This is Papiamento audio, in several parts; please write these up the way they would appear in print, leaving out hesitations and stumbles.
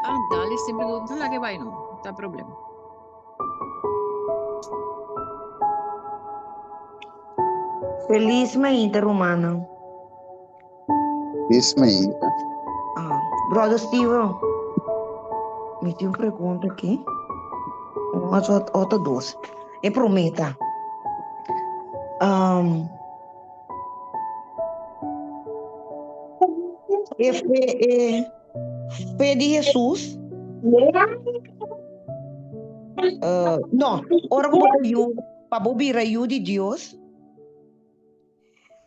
Ah, dale, sin pregunta, laga e bai no, no ta problema. Feliz mainta rumannan. Feliz mainta. Ah, brother Steven, mi tin un pregunta aki. Un of otro dos. E prome ta, um, e fe, e fe di Jesus, uh, no, ora ku bo ta yu, pa bo bira yu di Dios,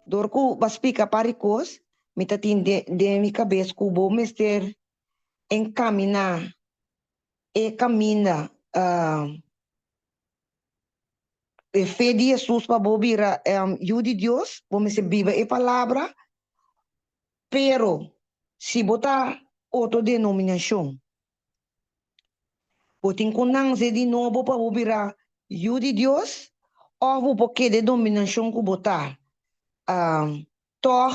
dor ku bo a splika par di kos, mi ta tin den, den mi kabes ku bo mester enkaminá e kaminda, uh, e fe di Jesus pa bo bira yu di Dios, bo mester biba e palabra, pero si bo ta otro denominacion, bo tin cu nance di nobo pa bo bira yu di Dios, of bo por keda e dominacion cu bo ta. Tog,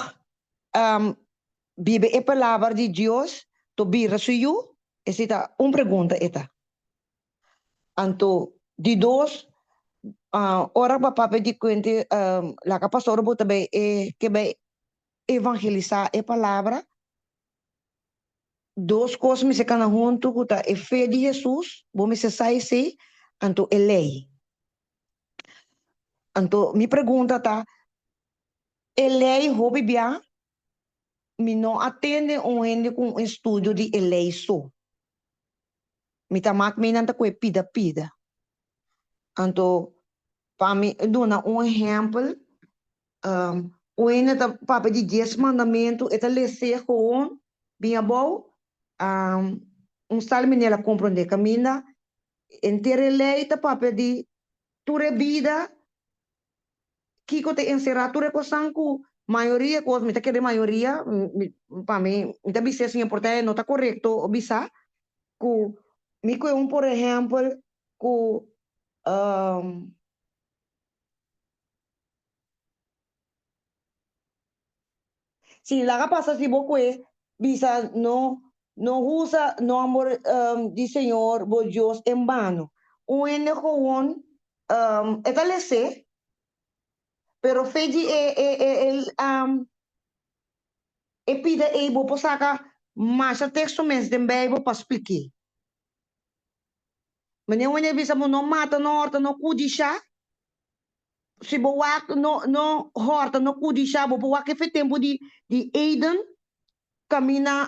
biba e palabra di Dios to bira su yu? Esey ta un pregunta e ta. Anto di dos, ora bo a papia di kuente laga pastor bo ta bai e ke bai evangelisá e palabra, dos kos mester kana huntu ku ta e fe di Hesus, bo mester sa esei, anto e lei. Anto mi pregunta ta, e lei hopi bia mi no a tende un hende ku un estudio di e lei so. Mi ta mak mi nan ta koe pida pida. Anto pa mi duna un ehèmpel, un hende ta papia di dies mandamentu, e ta les'é gewoon bin abou, un sal manera el a komprondé kaminda henter e lei ta papia di tur e bida Kiko ta enserá tur e kosnan ku mayoria kos, mi ta kere mayoria, pa mi, mi ta bis'é señor por ta e no ta korekto bisa ku mi kue un por ehèmpel ku si laga pasa si bo kue bisa no no usa nòmber di señor bo Dios en bano. Un hende gewon e ta les'é, pero fe di e e e e pida ei bo por saka masha teksto mes den Beibel pa splik'é. Manera un hende bisa bo no mata, no hòrta, no kudishá, si bo wak no no hòrta, no kudishá, bo por wak e fe tempu di di Eden kaminda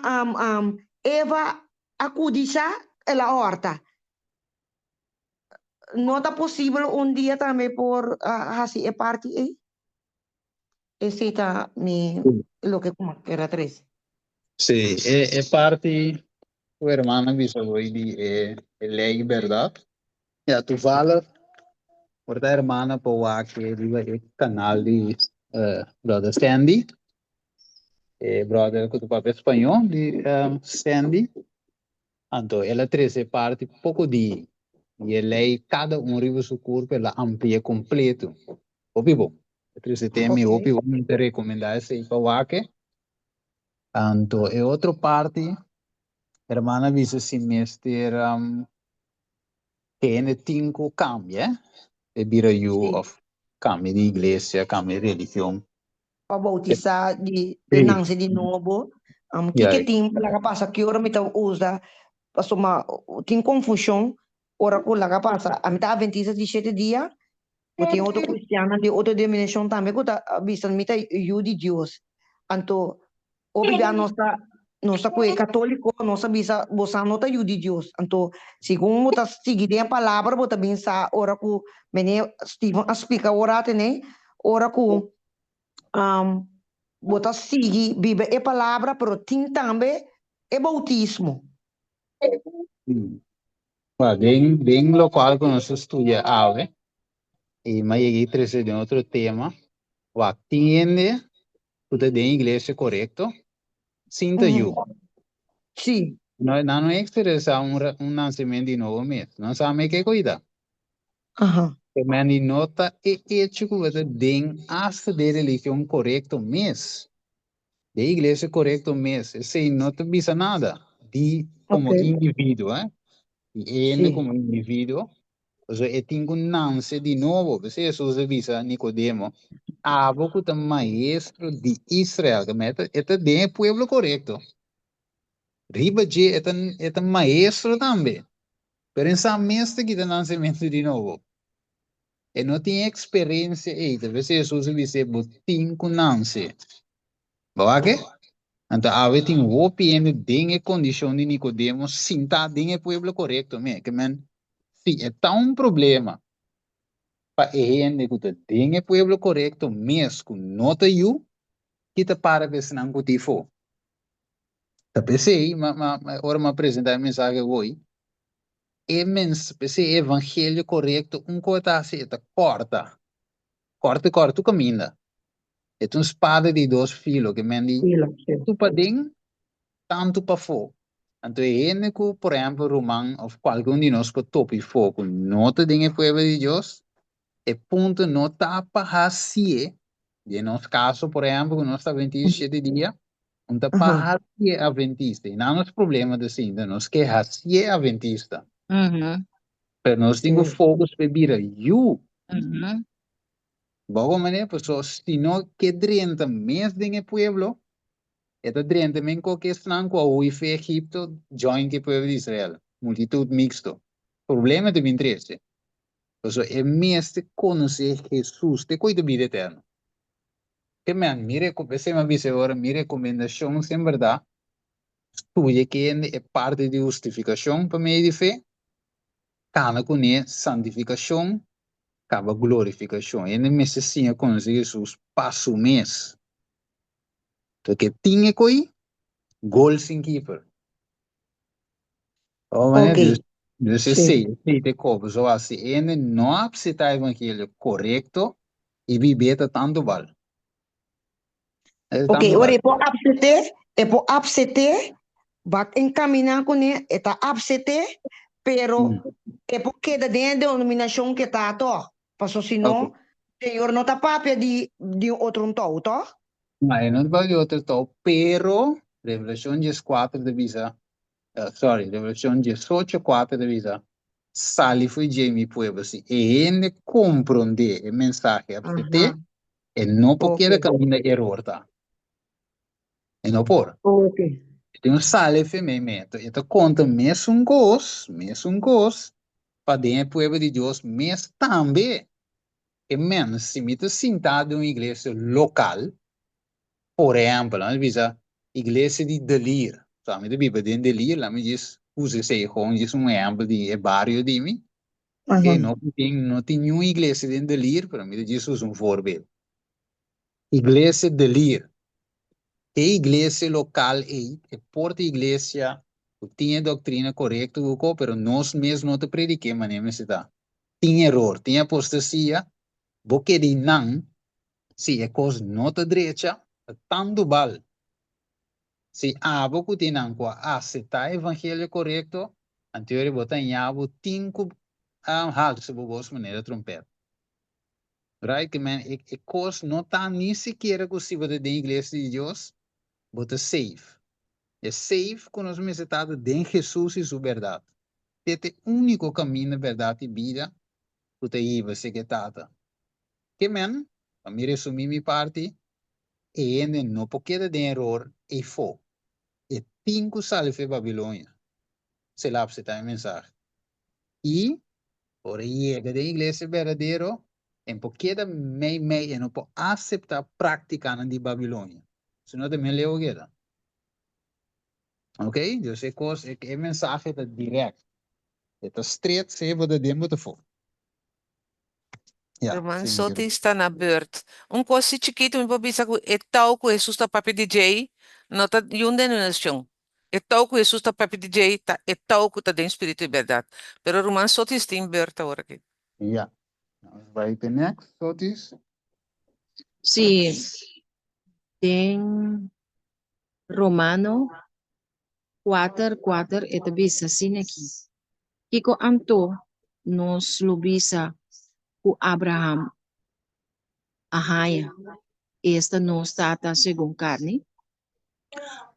Eva a kudishá, el a hòrta. No ta posibel un dia tambe por hasi e parti ei? Esei ta mi loke ku mi kier a trese. Sí, e parti ku hermana bisa hoy di e lei bèrdat. Ya, toevallig por ta hermana por wak riba e kanal di brother Sandy, e brother ku ta papia spañó di Sandy. Anto el a trese e parti poko di i e lei kada un riba su kurpo el a ampli'é kompleto. Hopi bon. E trese tema i hopi bon. Mi ta rekomendá esei pa wak. Anto e otro parti, hermana a bisa si mester ke hende tin ku kambia, e bira yu òf kambia di iglesia, kambia di religion. Pa bautisá di di nanse di nobo. Kiko tin laga pasa ki ora mi ta usa pasobra tin konfushon ora ku laga pasa ami ta adventista di shete dia ku tin otro kristiannan di otro denominashon tambe ku ta bisa mi ta yu di Dios anto hopi bia nos ta nos ta ku e katoliko nos ta bisa bosa no ta yu di Dios anto segun bo ta sigui den e palabra bo ta bin sa ora ku mene Steven a splika ora atene ora ku Bo ta sigui biba e palabra, pero tin tambe e boutismo. Well, den, den lokual ku nos a studia awe, i mi a yega i trese den otro tema, wak tin hende ku ta den iglesia korekto sin ta yu. Sí. No, nan no eksperensiá un, un nansementu di nobo mes. Nan sa me ke kuida. Aha. Te men di no ta e echo ku bo ta den asta den religion korekto mes, den iglesia korekto mes, esei no ta bisa nada di komo individuo, eh. Si e hende komo individuo, pasobra e tin ku nanse di nobo. P'esei Hesus a bisa Nikodemo, Abo ku ta maestro di Israel, ke men e ta den e pueblo korekto. Riba dje e ta e ta maestro tambe, pero e sa mes ta kita nansementu di nobo. E no tin e eksperensia ei, ta p'esei Hesus a bis'é, Bo tin ku nanse. Bo wak e? Anto awe tin hopi hende den e kondishon di Nikodemo sintá den e pueblo korekto me. Ke men, si e ta un problema pa e hende ku ta den e pueblo korekto mes ku no ta yu, ki ta para pa esnan ku ta ifó? Ta p'esei, ma, ma, ora mi a presentá e mensahe awor, e mens, p'esei e evangelio korekto un ku e ta hasi, e ta kòrta, kòrta kòrta tur kaminda. E ta un spada di dos filo, ke men di tantu paden, tantu pafó. Anto e hende ku, por ehèmpel, ruman òf kualke un di nos ku topa ifó ku no ta den e pueblo di Dios, e punto no ta pa hasié, den nos kaso, por ehèmpel, ku nos ta adventista shete dia, un ta pa hasié adventista. I nan nos problema ta sinta, nos ke hasié adventista. Pero nos tin ku focus pa e bira yu. Bo manera, paso si no ke drenta mes den e pueblo, e ta drenta men koke esnan ku a hui fe Egipto join ke pueblo di Israel, multitud mixto. Problema ta bin trese, paso e mester konosé Jesus te koe ta bida eterno. Ke men, mi reko, p'esei mi a bisa ora, mi rekomendashon semper ta, studia ke hende e parti di hustifikashon pa medio di fe, kana kuné santifikashon kaba glorifikashon. Hende mester siña konosé Hesus pa su mes. Porque tin e koi gol sin keeper. Oh, man, dus, dus esei, esei te kopo. So si hende no apseta evangelio korekto, i bib'é ta tantu bal. Ok, ora e por apsete, e por apsete, bak encaminá kuné, e ta apsete, pero e por keda den e denominacion ke ta tòg. Paso si no, Señor no ta papia di di un otro un tou, tòg? No, e no ta papia di otro tou, pero Revelacion dieskuater ta bisa, sorry, Revelacion diesocho kuater ta bisa, Sali fo'i dje, mi pueblo. Si e hende komprondé e mensahe apsete, E no por keda kaminda eror ta. E no por. E tin un sale fe meimei. E ta konta mesun kos, mesun kos, pa den e pueblo di Dios mes tambe. E men, si mi ta sintá den un iglesia lokal, por ehèmpel, laat mi bisa iglesia di De Lier. So, ami ta biba den De Lier, laat mi djis usa esei gewoon djis un ehèmpel di e bario di mi. Oké, no tin, no tin niun iglesia den De Lier, pero mi ta djis usa un voorbeeld. Iglesia De Lier. E iglesia lokal ei, e por ta iglesia ku tin e doktrina korekto ku ko, pero nos mes no ta predik'é manera mester ta. Tin eror, tin apostasia, bo keda einan, si e kos no ta drecha, ta tantu bal. Si abo ku tin nan ku a aseptá e evangelio korekto, anteori bo ta haña bo tin ku halsa bo bos manera trompèt. Right? Ke men e e kos no ta ni sikiera ku si bo ta den iglesia di Dios, bo ta safe. E safe ku nos mester ta ta den Hesus i su bèrdat. Te ta e úniko kaminda, bèrdat i bida ku ta hiba seke e Tata. Ke men, pa mi resumí mi parti, E hende no por keda den eror eifó. E tin ku sali for e Babilonia. Selapse ta e mensahe. I ora e yega den iglesia berdadero, e por keda meimei, e no por aseptá práktikanan di Babilonia. Si no ta men leu keda. Ok? Dus e kos, e mensahe ta dirèkt. E ta stret, sea bo ta den bo ta for. Ja, Ruman sí, mi Sotis ta na beurt. Un kos si chikitu mi por bisa ku e tou ku Hesus ta papia di djei no ta yun denominashon. E tou ku Hesus ta papia di djei ta e tou ku ta den spiritu di bèrdat. Pero ruman Sotis tin beurt awor aki. Ja. Nos bai te next, Sotis. Sí, den Romano Kuater, kuater, e ta bisa asina aki, Kiko anto nos lo bisa ku Abraham a haña, esta nos tata segun karni?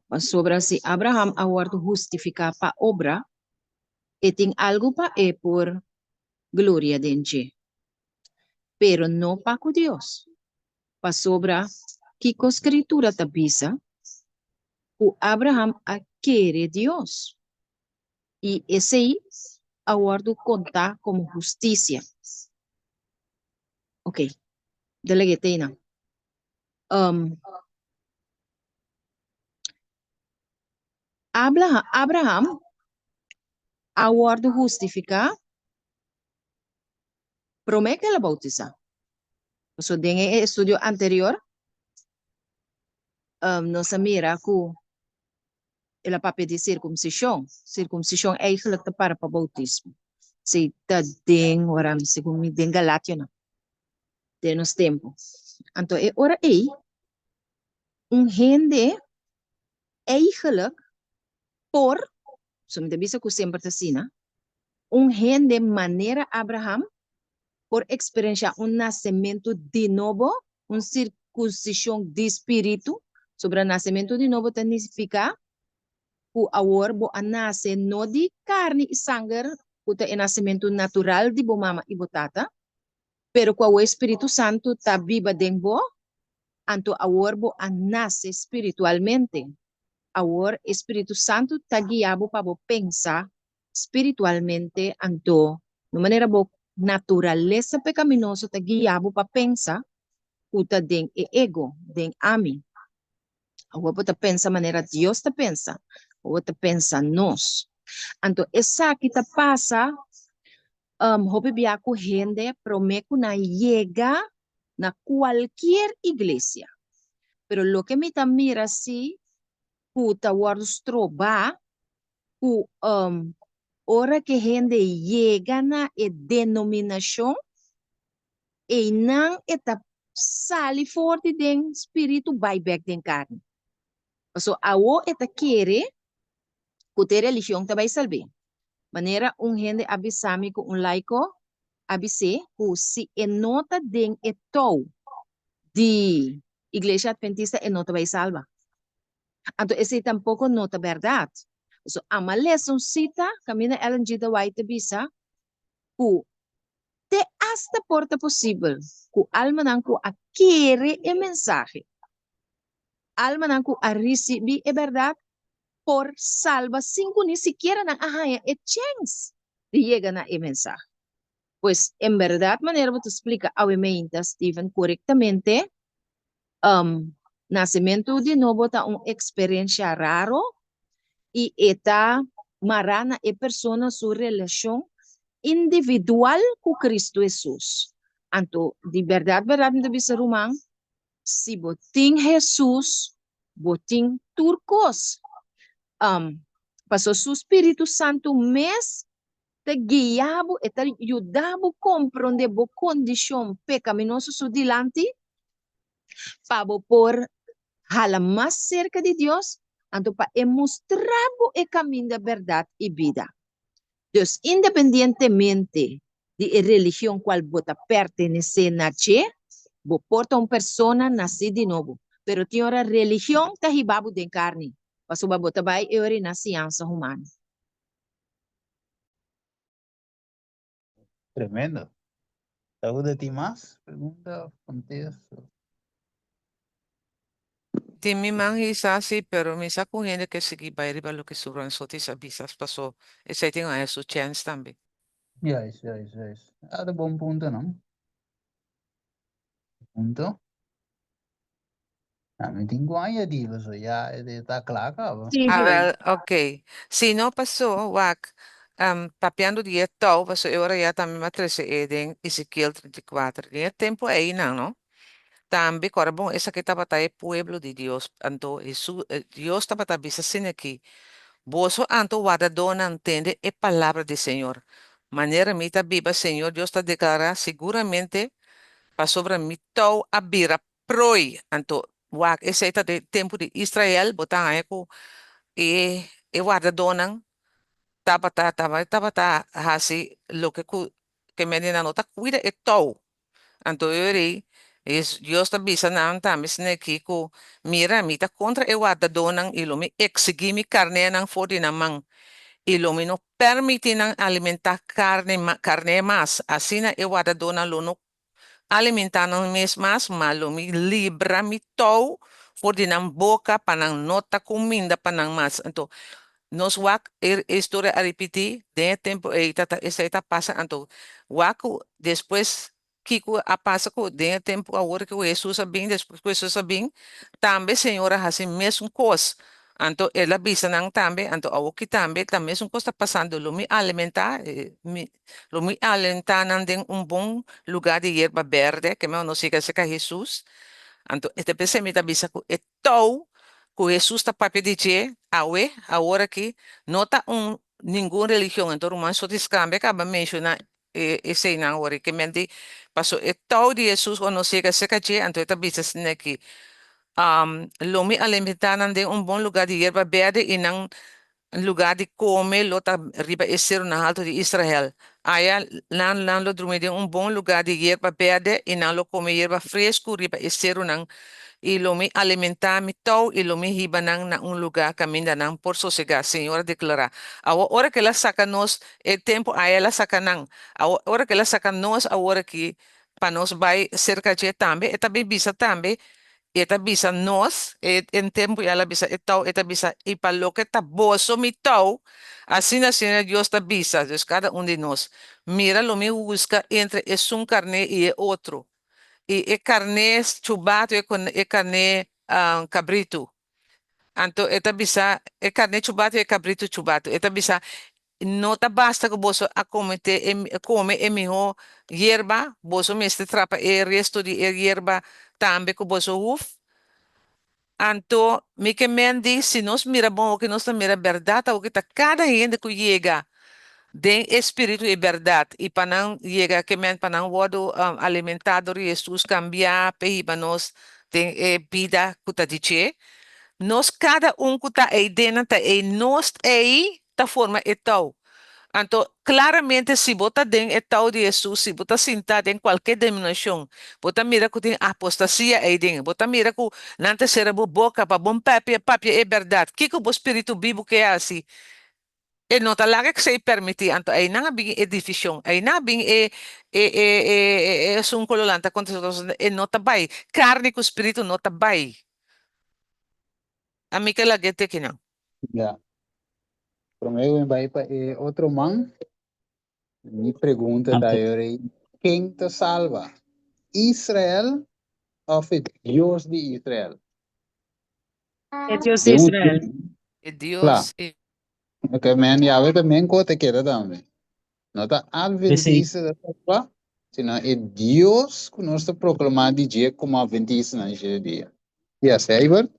Pasobra si Abraham a wòrdu hustifiká pa obra, e tin algu pa e por gloria den dje, pero no pa ku Dios. Pasobra kiko Skritura ta bisa? Ku Abraham a kere Dios, i esei a wòrdu kontá komo hustisia. Oké, delegué teinan. Abraham a wòrdu hustifiká promé ku el a boutisá. Pasobra den e estudio anterior nos a mira ku el a papia di sirkumsishon. Sirkumsishon eigenlijk ta para pa boutismo. Si ta den, ora segun mi, den Galationan. Den nos tempu. Anto e ora ei, un hende eigenlijk por, so mi ta bisa ku semper ta asina, un hende manera Abraham por eksperenshá un nasementu di nobo, un sirkunsishon di spiritu. Sobra nasementu di nobo ta nifiká ku awor bo a nase no di karni i sanger, ku ta e nasementu natural di bo mama i bo tata, Pero ku awor e Spiritu Santu ta biba den bo, anto awor bo a nase spiritualmente. Awor e Spiritu Santu ta guia bo pa bo pensa spiritualmente, anto no manera bo naturalesa pekaminoso ta guia bo pa pensa ku ta den e ego, den ami. Awor bo ta pensa manera Dios ta pensa, awor ta pensa nos. Anto esaki ta pasa hopi bia ku hende promé ku nan yega na kualkier iglesia. Pero loke mi ta mira si ku ta wòrdu strobá ku ora ku e hende yega na e denominashon, einan e ta sali for di den spiritu bai bèk den karni. Pasobra awo e ta kere ku te religion ta bai salb'é. Manera un hende a bisa mi ku un laiko a bis'é ku si e no ta den e tou di Iglesia Adventista e no ta bai salba. Anto esei tampoko no ta bèrdat. Pasobra ama lesa un sita kaminda Ellen G. de White ta bisa ku te asta por ta posibel ku almanan ku a kere e mensahe, almanan ku a risibí e bèrdat por salba sin ku ni sikiera nan a haña e chèns di yega na e mensahe. Pues, en bèrdat manera bo ta splika awe meinta, Steven, korektamente, nasementu di nobo ta un eksperensia raro i e ta mará na e persona su relashon individual ku Kristu Hesus. Anto, di bèrdat bèrdat mi ta bisa ruman, si bo tin Hesus, bo tin tur kos. Pasobra su Spiritu Santu mes ta guia bo, e ta yuda bo komprondé bo kondishon pekaminoso su dilanti, pa bo por hala mas serka di Dios, anto pa e mustra bo e kaminda, bèrdat i bida. Dus, independientemente di e religion kual bo ta pertenesé na dje, bo por ta un persona nasí di nobo. Pero tin ora religion ta hiba bo den karni, pasobra bo ta bai e ora na siansa humano. Tremendo. Saúde tin mas pregunta of contesto? Tin mi man hisa si, pero mi sa ku hende ke sigui bai riba loke su Ransotis a bisa paso esei tin haña su chèns tambe. Juist, juist, juist. Ah, ta bon punto, no? Punto. Ah, mi tin ku añadí, paso ya e ta kla kaba. Sí, Ah, sí. wel, ok. Si no pasó, wak, papiando di e tou, paso e ora ya tambe m'a trese e den Ezekiel 34. Den e tempu einan, no? Tambe, kòrda bon, esaki tabata e pueblo di Dios. Anto Hesus, Dios tabata bisa asina aki, Boso anto wardadónan tende e palabra di Señor. Manera mi ta biba, Señor Dios ta deklará, siguramente pasobra mi tou a bira Proi, anto wak esei ta den tempu di Israel, bo ta haña ku e e wardadónan tabata tabata hasi loke ku ke mendenan no ta kuida e tou. Anto e ora ei Es Dios ta bisa nan tambe esaki ku mira, mi ta kontra e wardadónan i lo mi eksigí mi karnénan for di nan man. I lo mi no permití nan alimentá karne karné mas. Asina e wardadónan lo no alimentá nan mes mas, ma lo mi libra mi tou for di nan boka pa nan no ta kuminda pa nan mas. Anto, nos wak e historia a ripití den e tempu ei ta esei ta pasa. Anto, wak ku despues kiko a pasa ku den e tempu awor ku Hesus a bin, despues ku Hesus a bin, tambe Señor a hasi mesun kos. Anto el a bisa nan tambe, anto awoki tambe ta mesun kos ta pasando, lo mi alimentá, mi, lo mi alentá nan den un bon lugá di yerba bèrdè, ke mehor nos yega serka Hesus. Anto e ta p'esei mi ta bisa ku e tou ku Hesus ta papia di dje awe, awor aki, no ta un ningun religion. Anto ruman Sotis kambia kaba menshoná e eseinan awor ke men di paso e tou di Hesus ora nos yega serka dje anto e ta bisa asina aki, Lo mi alimentá nan den un bon lugá di yerba bèrdè i nan lugá di kome lo ta riba e serunan haltu di Israel. Aya nan nan lo drumi den un bon lugá di yerba bèrdè i nan lo kome yerba fresku riba e serunan i lo mi alimentá mi tou i lo mi hiba nan na un lugá kaminda nan por sosegá, Señor a deklará. Awor ora ku el a saka nos e tempu aya el a saka nan. Awor ora ku el a saka nos awor aki pa nos bai serka dje tambe, e ta bin bisa tambe, e ta bisa nos, e en tempu el a bisa e tou, e ta bisa, i pa loke ta boso mi tou, asina Señor Dios ta bisa, dus kada un di nos, mira lo mi husga entre esun karné i e otro, i e karné chubatu i e karné kabritu. Anto e ta bisa e karné chubatu i e kabritu chubatu. E ta bisa, No ta basta ku boso a komete e kome e mihó yerba, boso mester trapa e resto di e yerba tambe ku boso huf. Anto mi ke men di, si nos mira bon oki nos ta mira bèrdat awoki ta kada hende ku yega den e spiritu e bèrdat i pa nan yega ke men pa nan wòrdu alimentá dor di Hesus kambiá p'e hiba nos den e bida ku ta di dje. Nos kada un ku ta ei den nan ta ei nos ei ta forma e tou. Anto, klaramente si bo ta den e tou di Hesus, si bo ta sintá den kualke denominashon, bo ta mira ku tin apostasia ei den. Bo ta mira ku nan ta sera bo boka pa bon papia papia e bèrdat. Kiko bo spiritu bibu ke hasi? E no ta laga esei permití. Anto einan a bin e divishon, einan a bin e e e e e esun ku lo lanta kontra su otro. E no ta bai. Karni ku spiritu no ta bai. Ami ke lag'é te kinan. Ya. Promé ku mi bai pa e otro man, mi pregunta ta Anto. yora, ken ta salba? Israel òf e Dios di Israel? E Dios di Den un Israel. E Kla. Dios di. Ok, men, Yahweh ta men kote keda tambe. No ta P'esei, adventista ta salba, sino e Dios ku nos ta proklamá di dje komo adventistanan dje dia. Yes, Heibert?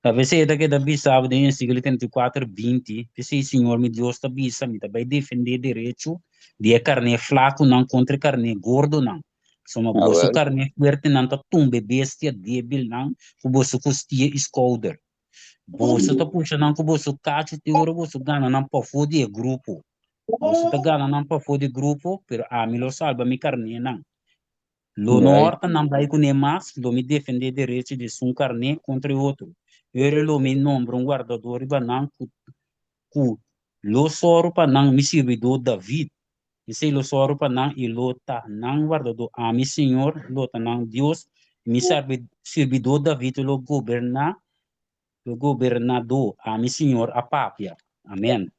Ta p'esei e ta keda bisa bo den Ezekiel 34, 20, P'esei Señor mi Dios ta bisa, Mi ta bai defendé derecho di e karné flakunan kontra e karné gordonan. Pasobra boso Awel. karné fuertenan ta tumba e bestia débilnan ku boso kustia i skouder. Boso ta pusha nan ku boso kachu te ora boso gana nan pafó di e grupo. Boso ta gana nan pafó di e grupo, pero ami lo salba mi karnénan. Lo no Right. hòrta nan bai kuné mas, lo mi defendé derecho di esun karné kontra e otro. Ora lo mi nombra un wardadó riba nan ku ku lo sòru pa nan, mi sirbidó David. Esei lo sòru pa nan i lo ta nan wardadó. Ami, señor, lo ta nan Dios, i mi sirbidó David lo goberná, lo gobernadó. Ami, señor, a papia. Amèn.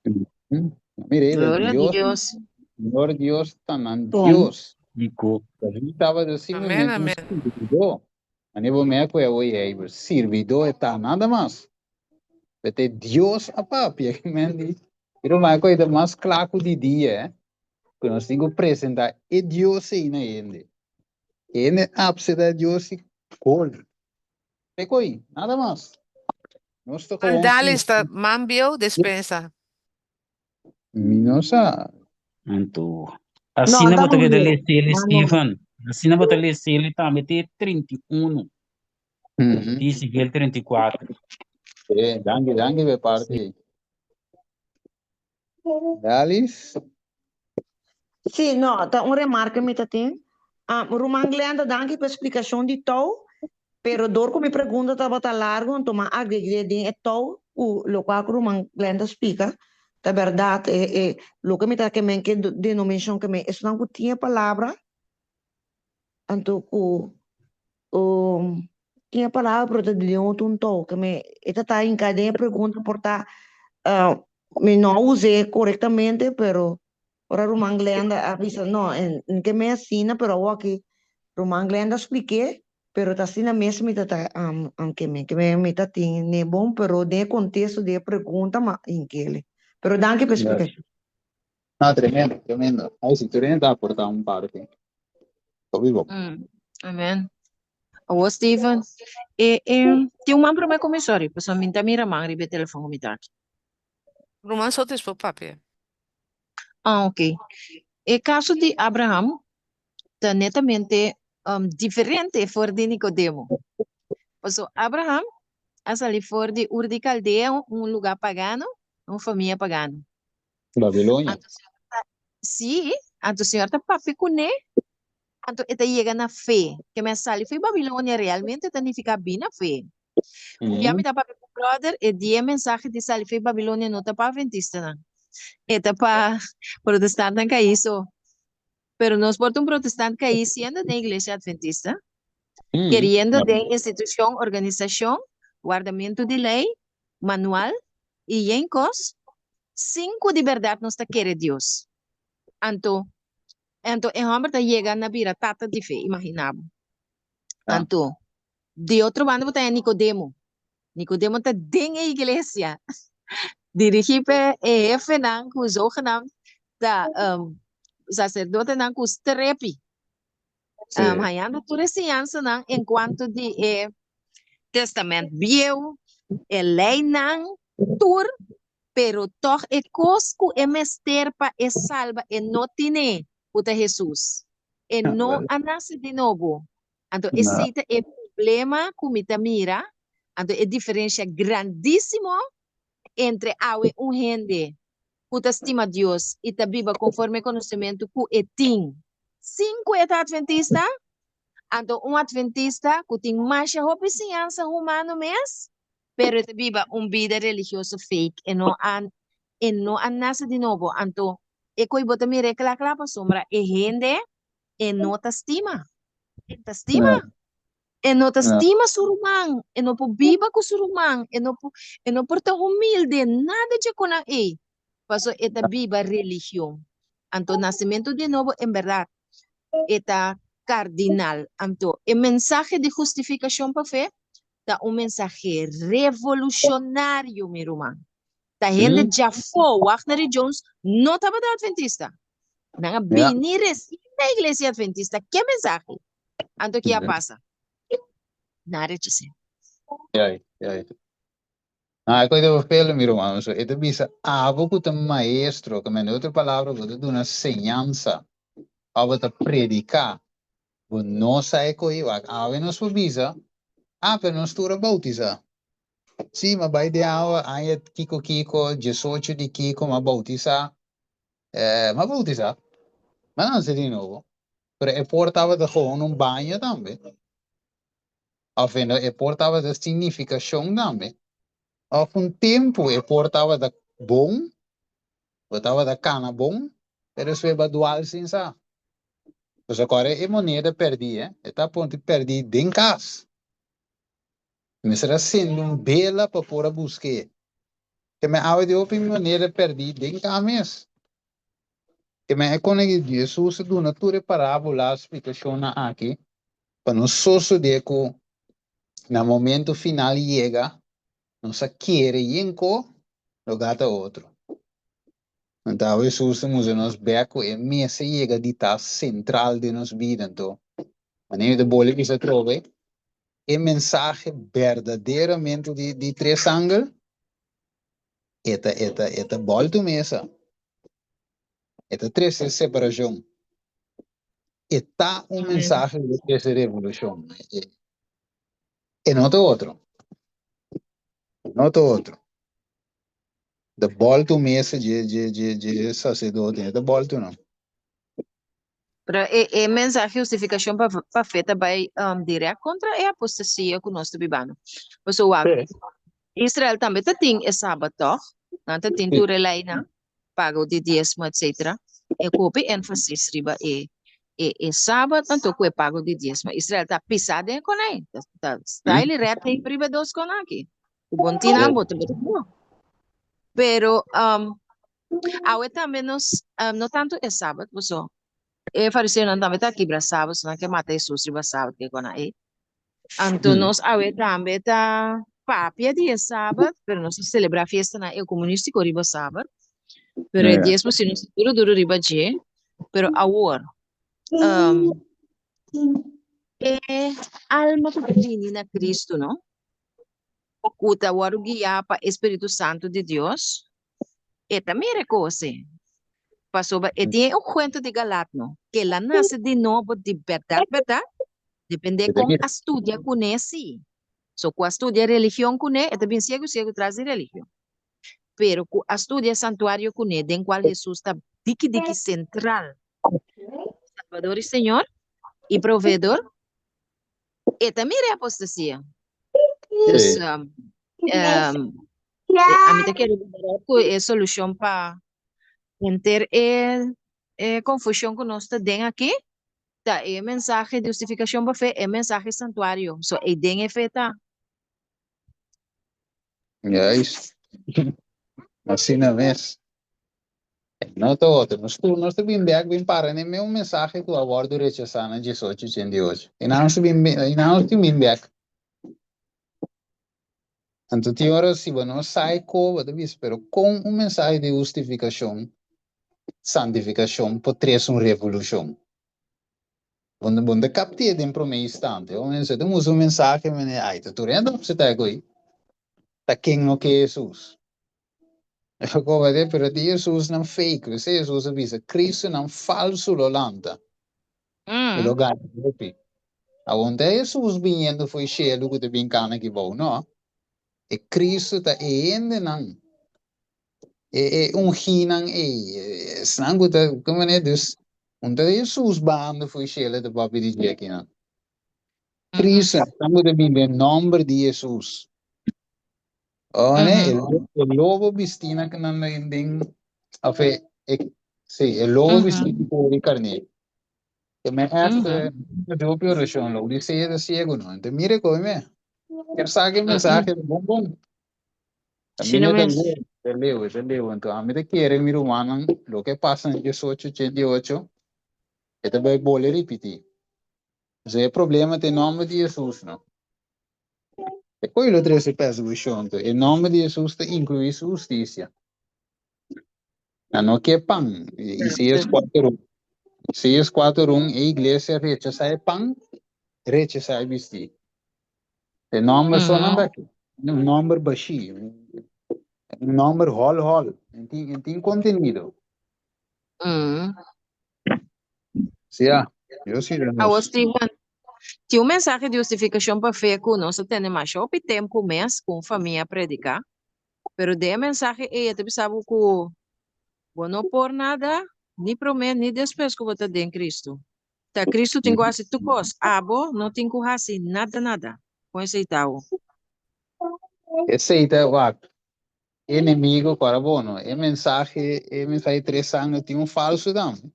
Mira, Gloria a Dios, Dios. Señor Dios ta nan Tom, Dios. Diko. David tabata Amèn, simplemente un amèn. sirbidó. Mane bo mea ku e oye ei, pero sirbidó e ta nada mas. Pete Dios a papia, men di. Pero ma ku e ta mas kla ku di dia, eh. Ku nos tin ku presentá e Dios ei na hende. Hende apseta e Dios i gol. Pekoi, nada mas. Nos ta gewoon Mandalis ta man bieu despensa. Mi no sa. Anto, No, asina anda bo ta keda Julio. lesele, Mano. Steven. Asina bo ta lesele tambe te 31. Di Ezekiel 34. Eh, danki, danki pe parti. Dalis. Sí, no, ta un remarke mi ta tin. Ah, Ruman Glenda, danki pa e splikashon di tou, pero dor ku mi pregunta tabata largu, anto mi a agreg'é den e tou ku lokual ku Ruman Glenda splika, ta bèrdat, e e loke mi ta ke men ke denominashon ke men esnan ku tin e palabra, anto ku tin e palabra pero ta di otro un tou, ke men e ta ta hinká den e pregunta por ta mi no a us'é korektamente, pero Ora Ruman Glenda a bisa, No, e n ke me asina, pero awoki Ruman Glenda a splik'é, pero ta asina mes mi ta ta ke me, ke me mi ta tin ne bon, pero den e kontesto di e pregunta m'a hink'el. Pero danki pa e splikashon. No, tremendo, tremendo. Ai si, tur hende ta aportá un parti. Hopi bon. Amen. Awor Steven, e, e, tin un man promé ku mi, sorry, pasobra mi no ta mira man riba e telefon ku mi ta aki. Ruman Sotis por papia. Ah, ok. E caso di Abraham ta netamente um, diferente for di Nicodemo. Paso Abraham a sali for di Ur di Caldea, un lugar pagano, un famia pagano. Babilonia. Anto Señor ta, sí, anto Señor ta papia kuné, anto e ta yega na fe. Ke men sali for Babilonia realmente ta nifiká bin na fe. Un bia mi ta papia ku brother, e di e mensahe di sali for Babilonia no ta pa adventistanan. E ta pa protestantnan kaí so. Pero nos por ta un protestant kaí siendo den iglesia adventista, keriendo den institushon, organisashon, wardamentu di lei, manual i yen kos, sin ku di bèrdat nos ta kere Dios. Anto, anto e hòmber ta yega na bira tata di fe, imaginá bo. Anto, di otro banda bo ta haña Nikodemo. Nikodemo ta den e iglesia, dirigí pa e hefenan ku zogenaamd ta saserdotenan ku strepi, hañando tur e siñansanan en kuanto di e Testament Bieu, e leinan, tur, pero tòg e kos ku e mester pa e salba e no tine, ku ta Hesus. E no a nase di nobo. Anto esei ta e problema ku mi ta mira, anto e diferensha grandísimo entre awe un hende ku ta stima Dios i ta biba konforme e konosementu ku e tin sin ku e ta adventista, anto un adventista ku tin masha hopi siñansa humano mes, pero e ta biba un bida religioso fake, e no a e no a nase di nobo. Anto e koe bo ta mira e kla kla pasobra e hende e no ta stima. E ta stima. E no ta stima su ruman. E no por biba ku su ruman. E no por, e no por ta humilde. Nada dje konan ei. Paso e ta biba religion. Anto nasementu di nobo en bèrdat e ta kardinal. Anto e mensahe di hustifikashon pa fe ta un mensahe revolushonario, mi ruman. Ta hende djafó, Wagner i Jones no tabata adventista. Nan a bini resien na iglesia adventista ke mensahe. Anto ki a pasa? Nan a rechas'é. Yai, yai. Ah, e koe ta vervelend, mi ruman. So, e ta bisa, abo ku ta maestro, ke men otro palabra, bo ta duna señansa, òf bo ta prediká, bo no sa e koe. Wak, awe nos por bisa, ah, pero nos tur a boutisá. Sí, m'a bai den awa aña kiko kiko, diesocho di kiko, m'a boutisá. Eh, m'a boutisá. M'a nanse di nobo. Pero e por tabata gewoon un baño tambe. Of e no, e por tabata signifikashon tambe. Of un tempu e por tabata bon, bo tabata kana bon, pero despues bo a dual sin sa. Pasobra kòrda e moneda pèrdí, eh, e ta ponti pèrdí den kas. Mester a sende un bela pa por a busk'é. Ke men awe di hopi manera pèrdí den ka mes. Ke men e kone di Jesus a duna tur e parábola, splikashonnan aki pa nos sosodé ku na momento final yega nos a kere yen ko lugá ta otro. Anto awe Jesus ta mustra nos bek ku e mester yega di ta sentral den nos bida. Anto manera mi ta bole bisa atrobe e mensahe berdaderamente di di tres angel e ta e ta e ta boltu mesa. E ta trese separashon. E ta un mensahe ku ta trese revolushon. E no ta otro. E no ta otro. Ta boltu mesa dje dje dje dje saserdote, e ta boltu nan. Pero e, e mensahe hustifikashon pa, pa fe ta bai um, direct kontra e apostasia ku nos ta bibando. Pasobra wak, Israel tambe ta tin e sabat tòg? Nan ta tin tur e leinan, pago di diesmo etcetera. E ku hopi énfasis riba e e e sabat anto ku e pago di diesmo. Israel ta pisá den e konai. Ta ta style red tape riba e dos kon aki. Ku bon tin nan bo ta bo ta bo. Pero um, awe tambe nos um, no tantu e sabat paso e fariseonan tambe ta kibra sabat, so nan ke mata Hesus riba sabat ke kon ei. Anto nos awe tambe ta papia di e sabat, pero nos ta celebra fiestanan ecomunístico riba sabat. Pero e diesmo si nos ta duro duro riba dje. Pero awor, um, e alma ku ta bini na Cristo, no? Ku ta wòrdu guiá pa e Spiritu Santu di Dios, e ta mira e kos ei. Pasobra e tin e ungwento di Galat, no? Ke el a nase di nobo di bèrdat bèrdat, depende kon a studia kuné sí. So ku a studia religion kuné, e ta bin siegu siegu tras di religion. Pero ku a studia santuario kuné, den kual Hesus ta diki diki sentral, Salbador i Señor i Proveedor, e ta mira e apostasia. Dus, um, um, ami ta kere di berdad ku e solushon pa henter e e konfushon ku nos ta den aki ta e mensahe di hustifikashon pa fe, e mensahe santuario. So ei den e fe ta. Juist. Asina mes. No ta otro. Nos tur nos ta bin bek bin para n'e meun mensahe ku a wòrdu rechasá na diesocho ochenta i ocho. I nan nos ta bin i nan nos tin bin bek. Anto tin ora si bo no sa e ko bo ta bisa pero kon un mensahe di hustifikashon, santifikashon por trese un revolushon? Bo bo no ta kapt'é den promé instante. Bo mester ta usa un mensahe manera ai ta tur hende ta opseta e ko'i. Ta ken no ke Hesus? Pero pero tin Hesusnan fake. P'esei Hesus a bisa, Cristonan falsu lo lanta i lo gana hopi. Awor no ta Hesus biniendo fo'i shelu ku ta bin kana aki bou, no. E Cristo ta e hendenan, e e ungínan ei, esnan ku ta, ku manera, dus, no ta Hesus bahando fo'i shelu ta papia di dje akinan. Cristo, esnan ku ta bin den nòmber di Hesus. Oh, nee, e lobo bistí na nan den, den of e, e, sí, e lobo bistí di kor di karné. E me echt, mm hopi orashon, lo di sea ta ciego, no. Ente mire koe me. Ker sa ke mensahe ta bon bon. Sí, no Camino ta mes. leu, ta leu, ta leu. Enton, ami ta kere mi rumannan, loke pasa na 18, 88, e ta bai bole ripití. Entonces, e problema ta e nomber di Jesus, no. E koe lo trese persekushon anto? E nòmber di Hesus ta inkluí su hustisia. Nan no ke pan. Isaías kuater un. Isaías kuater un, e iglesia rechasá e pan, rechasá e bistí. E nòmber so nan ta ke. Un nòmber bashí. Un nòmber hòl hòl. En tin, en tin kontenido. Sí, ya. Dios yuda nos. Awor, Steven, tin un mensahe di hustifikashon pa fe ku nos a tene masha hopi tempu mes ku un famia a prediká. Pero den e mensahe ei e ta bisa bo ku bo no por nada ni promé ni despues ku bo ta den Kristu. Ta Kristu tin ku hasi tur kos, abo no tin ku hasi nada nada. Kon esei ta awo? Esei ta wak enemigo ku ora bo no. E mensahe e mensahe tres aña tin un falsu tambe.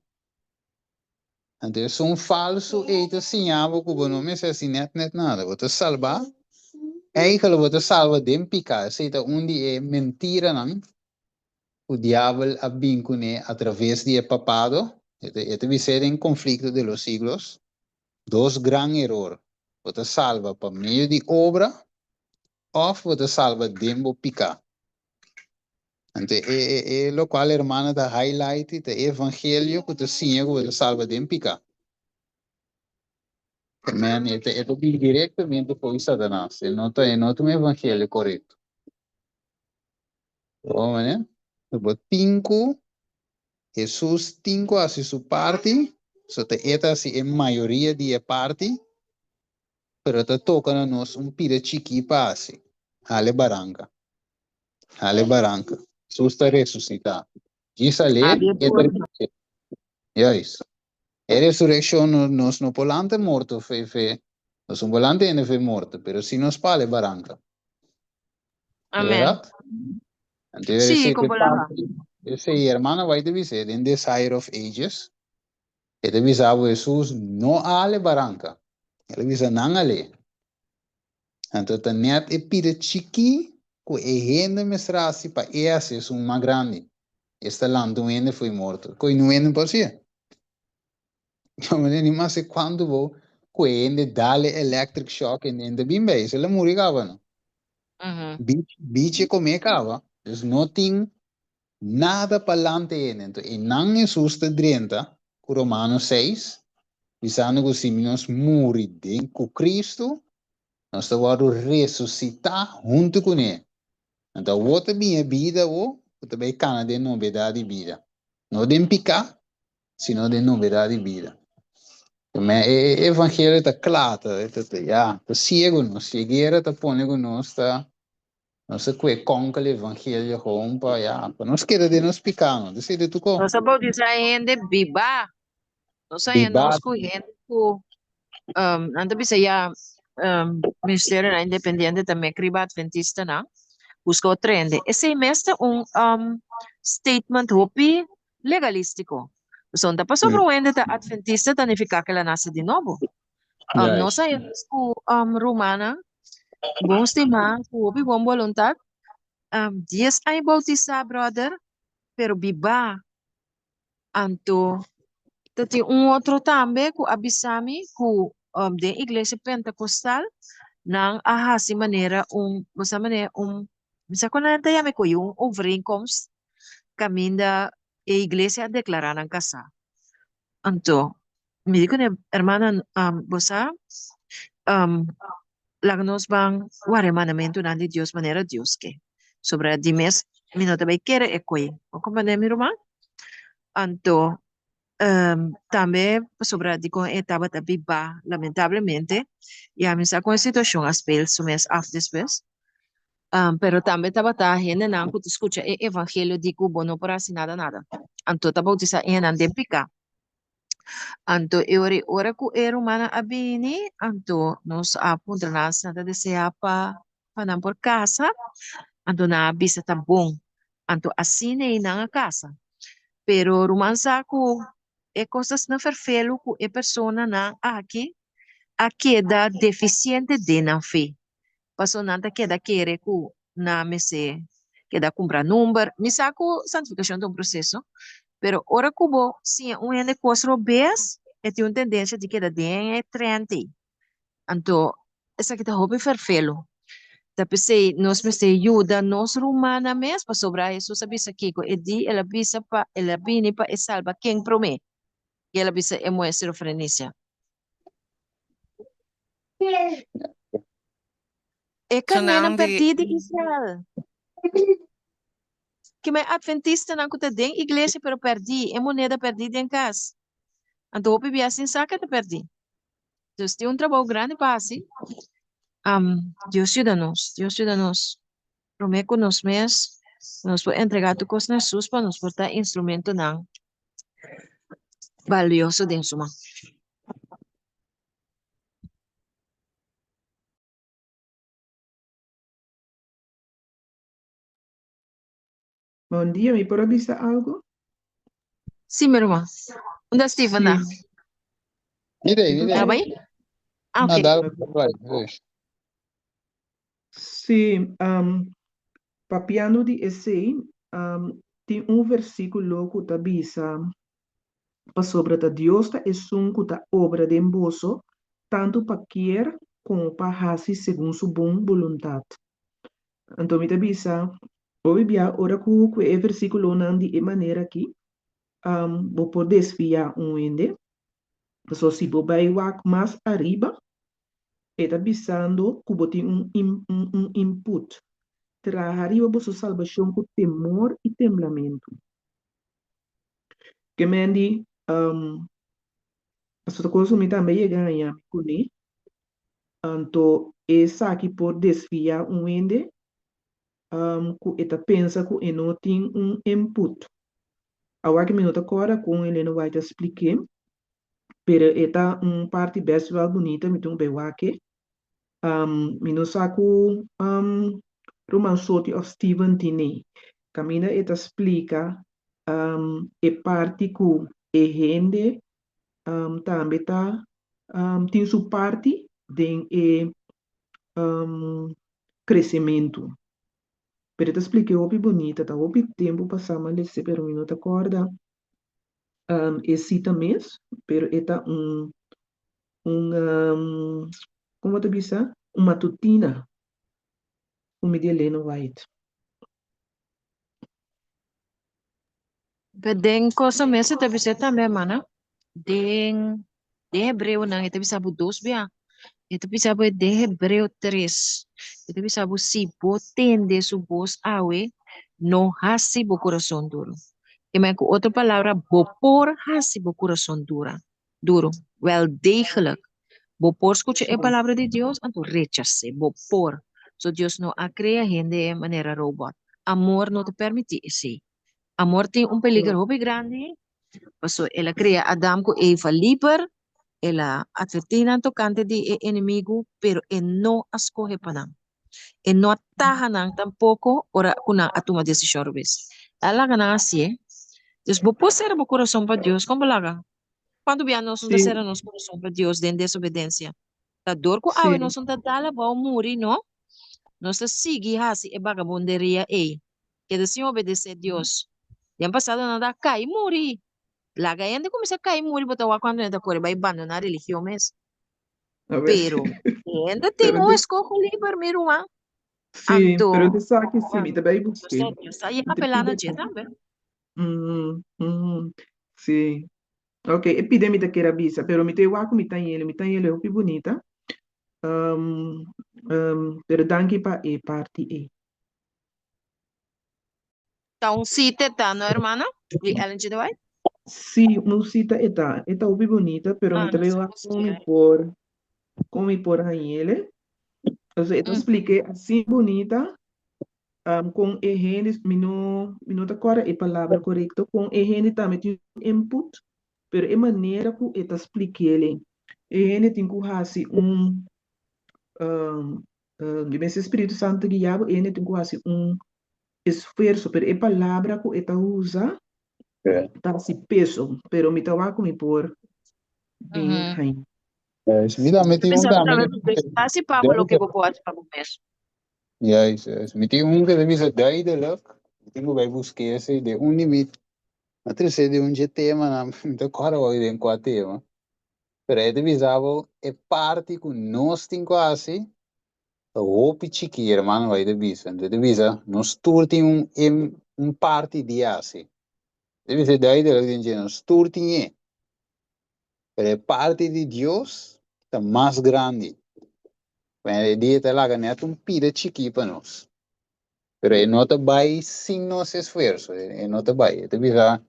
Anto esun falsu ei ta siña bo ku bo no mester hasi nèt nèt nada. Bo ta salbá, eigenlijk bo ta salba den piká. Esei ta un di e mentiranan ku diabel a bin kuné atraves di e papado. E ta e ta bis'é den Conflicto de los Siglos, dos gran eror, bo ta salba pa medio di obra òf bo ta salba den bo piká. Anto e e e lokual hermano ta highlight ta e evangelio ku ta siña ku bo ta salba den piká. Amen. E ta e ta bin direktamente for di Satanas. E no ta e no ta un evangelio korekto. Bo manera? Bo tin ku Hesus tin ku hasi su parti, so ta e ta hasi e mayoria di e parti, pero ta toka na nos un pida chikí pa hasi. Hale baranka. Hale baranka. Hesus ta resusitá. Djis alé, Abri e e ta porta. resusitá. Juist. E resurekshon no, nos no por lanta morto fe fe, nos no por lanta hende fe morto, pero si nos pala e baranka. Amen. Verdad? Anto Sí, ese kon te por lanta. parte, ese hermana White te bisa, den Desire of Ages, e te bisa bo Jesus no ale baranka. El a bisa nan ale. Anto ta net e pida chikí ku e hende mester hasi pa e hasi esun mas grandi. Esta lanta un hende fo'i morto. Koe niun hende no por hasié. Yo me ni mas sé kuantu bo ku e hende dal e electric shock en hende bin bei. Se la muri kaba no. Bich, bich e komé kaba. Dus no tin nada pa lanta e hende. Anto einan Hesus ta drenta ku Romanos seis, bisando ku si nos muri den ku Kristu, nos ta wòrdu resusitá huntu kuné. Anto awor ta bin e bida awor ku ta bai kana den nobedat di bida. No den piká, sino den nobedat di bida. Me e evangelio ta kla, ta, ta, ta, ya, ta siegu nos. Sieguera ta pone ku nos ta Nos a kue konkel evangelio gewoon pa ya, pa nos keda den nos piká, no ta sede tuko. Nos a bautisá hende bibá. Nos a Bibá. nos ku hende ku um, nan ta bisa ya um, ministerionan independiente tambe kriba adventistanan buska otro hende. Esei mes ta un um, statement hopi legalístiko. Pasobra no ta pasobra un hende ta adventista ta nifiká ku el a nase di nobo. Um, nos Juist. a nos ku um, rumannan bon stimá, ku hopi bon boluntat. Um, dies aña bautisá, brother, pero bibá. Anto, ta tin un otro tambe ku a bisa mi ku um, den iglesia pentakostal nan a hasi manera un, bo sa manera un, mi sa kon nan ta yama e koe, un overeenkomst kaminda e iglesia a deklará nan kasá. Anto, mi di kuné, Hermana, bo sa, laga nos ban wara e mandamentunan di Dios manera Dios ke. Sobra di mes, mi no ta bai kere e koe. Bo komprendé mi, ruman? Anto, tambe pasobra dikon e tabata bibá, lamentablemente, i ami sa kon e situashon a speel su mes af despues. Pero tambe tabata hendenan ku ta skucha e evangelio di ku bo no por hasi nada nada. Anto ta bautisá e hendenan den piká. Anto e ora ei ora ku e rumannan a bini, anto nos a puntra nan si nan ta deseá pa pa nan por kasa, anto nan a bisa ta bon. Anto asina ei nan a kasa. Pero ruman sa ku e kos ta asina ferfelu ku e personanan aki a keda defisiente den nan fe. Pasobra nan ta keda kere ku nan mester keda kumpra number. Mi sa ku santifikashon ta un proseso, pero ora ku bo siña un hende kos robes, e tin un tendensia di keda den e trend ei. Anto, esaki ta hopi ferfelu. Ta p'esei nos mester yuda nos rumannan mes, pasobra Hesus a bisa kiko e di, el a bisa pa el a bini pa e salba ken promé? I el a bisa e muhé sirofrenisia. E karnénan Sunan di pèrdí di Israel. Kima e adventistanan ku ta den iglesia pero pèrdí, e moneda pèrdí den kas. Anto hopi bia sin sa ke ta pèrdí. Dus tin un trabou grandi pa hasi. Dios yuda nos, Dios yuda nos. Promé ku nos mes, nos por entregá tur kos na Hesus pa nos por ta instrumentonan balioso den su man. Bon dia, mi por a bisa algo? Sí, mi ruman. Unda Steven ta? Sí. Mire, mire. Ta bai? Ah, No, ok. dale, bai, bai. Sí, um, papiando di esei, um, tin un versíkulo ku ta bisa, Pasobra ta Dios ta esun ku ta obra den boso, tantu pa kier komo pa hasi segun su bon boluntat. Anto mi ta bisa, hopi bia ora ku ku e versíkulonan di e manera akí, um, bo por desviá un hende. Pasobra si bo bai wak mas ariba, E ta bisando ku bo tin un un input. Traha riba boso salbashon ku temor i temblamentu. Ke men di, Pasobra ta kos ku mi tambe yega haña mi kuné, anto esaki por desviá un hende ku e ta pensa ku e no tin un input. Awor ku mi no ta kòrda kon Elena White a splik'é. Pero e ta un parti best wel bunita, mi tin ku bai wak e. Mi no sa ku Ruman Soti òf Steven tin ei. Kaminda e ta splika e parti ku e hende tambe ta tin su parti den e kresementu. Pero e ta splika e hopi bunita, ta hopi tempu pasá mi a lesa pero mi no ta kòrda e sita mes, pero e ta un un kon bo ta bisa? Un matutina ku mi di Elena White. Pero den cosa mes e ta bisa tambe, hermana. Den den Hebreonan e ta bisa bo dos bia. E ta bisa bo den Hebreo tres. E ta bisa bo si bo tende su bos awe, no hasi bo kurason duru. Ke men ku otro palabra, bo por hasi bo kurason dura, duru. Wel degelijk. Bo por skucha e palabra di Dios, anto rechas'é. Bo por. So Dios no a krea hende manera robot. Amor no ta permití esei. Amor tin un peliger hopi grandi, paso el a krea Adam ku Eva liber, el a atvertí nan tokante di e enemigu, pero e no a skohe pa nan. E no a taha nan tampoko ora ku nan a tuma desishon robes. El a laga nan hasié. Dus bo por sera bo kurason pa Dios, kon bo laga? Kuantu bia nos no ta sera nos kurason pa Dios den desobedensia? Ta dor ku awe nos no ta dal abou muri, no? Nos ta sigui hasi e bagabonderia ei. Keda sin obedesé Dios. Den pasado nan ta kai muri. Laga hende kuminsá kai muri bo ta wak kuantu hende ta kore bai bandoná religion mes. Pero hende tin un eskoho liber mi ruman. Sí, Anto pero te sa ke sí, mi ta bai busk'é. Dios ta apelá na dje tambe. Sí. Ok, e pide mi ta kier a bisa, pero mi ta e wak ku mi ta yele, mi ta yele hopi bunita. Pero danki pa e parti ei. Ta un cita e ta, no hermana? Di Ellen G. De White? Sí, un cita e ta. E ta hopi bunita, pero mi Ah, ta no bay sa wak busca con mi eh. por, con mi por hañele. Entonces, e ta spliké asina bunita, con e hende, mi no, mi no ta corda e palabra corecto, con e hende tambe tin un input, pero e manera cu e ta splikéle, e hende tin cu haci un, Di mes Spiritu Santu guia bo, hende tin ku hasi un esfuerso, pero e palabra ku e ta usa ta hasi peso, pero mi ta wak ku mi por bin haña. Juist. Mi tambe tin un Pensando tambe tambe ku hasi pa bo loke bo por hasi pa bo mes. Juist, juist. Mi tin un ku ta bisa duidelijk, mi tin ku bai busk'é esei den un di mi, a trese den un dje temanan, mi ta kòrda awor den kua tema. Pero e ta bisa bo e parti ku nos tin ku hasi ta hopi chikí, hermano bai ta bisa. Entonces e ta bisa nos tur tin un un parti di hasi. E ta bisa duidelijk den dje nos tur tin e. Pero e parti di Dios ta mas grandi. Bueno, e dia ta laga net un pida chikí pa nos. Pero e no ta bai sin nos esfuerso, e no ta bai. E ta bisa,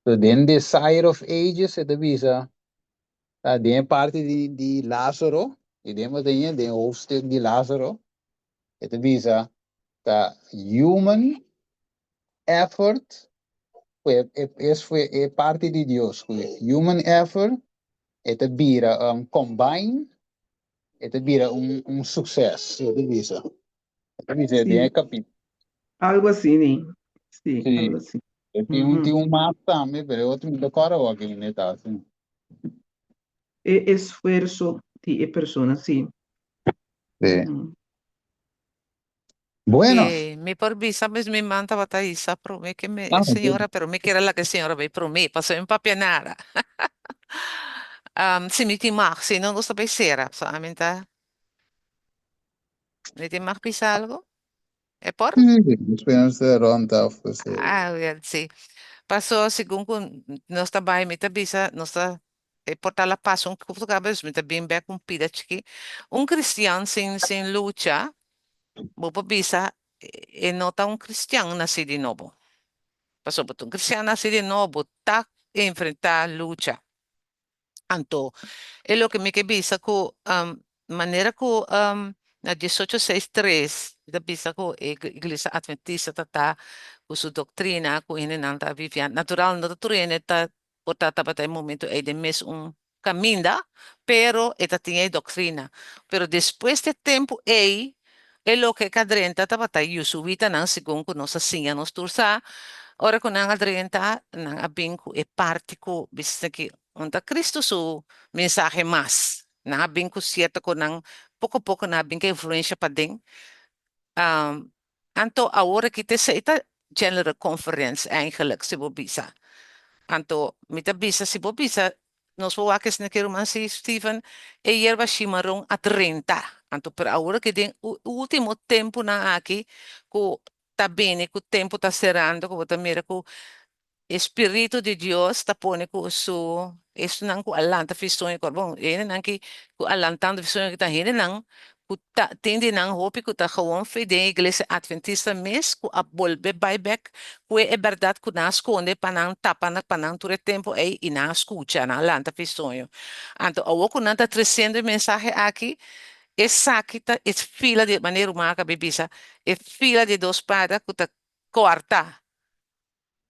so den Desire of Ages e ta bisa, ta den e parti di, di Lázaro, i den bo ta den hoofdstuk di Lázaro, e ta bisa, ta human effort, e, e, e, e parti di Dios, human effort, e ta bira um, combine, e ta bira un, un succes, e ta bisa. E ta bisa den e capítulo. Algo así, ni. Sí, Sí. algo así. E tin un, tin un mas tambe, pero e otro mi ta kòrda awor ki hende ta asina. E esfuerso di e persona, sí. Sí. Bueno. Eh, mi por bisa mes mi man tabata isa promé ke me Ah, e señora, pero mi kier a laga e señora bai promé, pasobra mi papia nada. Si mi tin mag, si no nos ta bai sera, so ami ta Mi tin mag bisa algo? E por? Sí, despues nos ta rond af pues. Ah, wel, sí. Paso, segun ku nos ta bai, mi ta bisa, nos ta, e por ta la pasa un poco kabes, mi ta bin bek un pida chiki. Un cristian sin, sin lucha, bo por bisa, e no ta un cristian nací di nobo. Pasobra un cristian nací di nobo ta enfrentá lucha. Anto, e loke mi ke bisa ku manera ku na diesocho seis tres ta bisa ku e Iglesia Adventista ta ta ku su doktrina ku hendenan ta vivian natural no ta tur hende ta por ta tabata e momento ei den mes un. kaminda, pero e ta tin e doktrina. Pero despues di e tempu ei, e loke ku a drenta tabata Yusuitanan, segun ku nos a siña nos tur sa. Ora ku nan a drenta, nan a bin ku e parti ku bisa ki un ta Kristu su mensahe mas. Nan a bin ku sierto ku nan poko poko nan a bin ku e influensha paden. Anto awor aki ta esei ta General Conference eigenlijk si bo bisa. Anto mi ta bisa si bo bisa nos por wak esnan ki ruman si Steven e yerba shimaron a drenta. Anto pero awor aki den ultimo temponan aki ku ta bini ku tempo ta serando ku bo ta mira ku E spiritu di Dios ta pone ku su esunnan ku a lanta fi soño ku bon e hendenan ki ku a lantando fi soño ta hendenan ku ta tin di nan hopi ku ta gewoon fe den e iglesia adventista mes ku a bolbe bai bek ku e bèrdat ku nan a skonde pa nan tapa pa nan tur e tempu ei i nan a skucha nan a lanta fi soño. Anto awor ku nan ta tresiendo e mensahe aki esaki ta e fila di manera ruman a kabe bisa e fila di dos spada ku ta kòrta.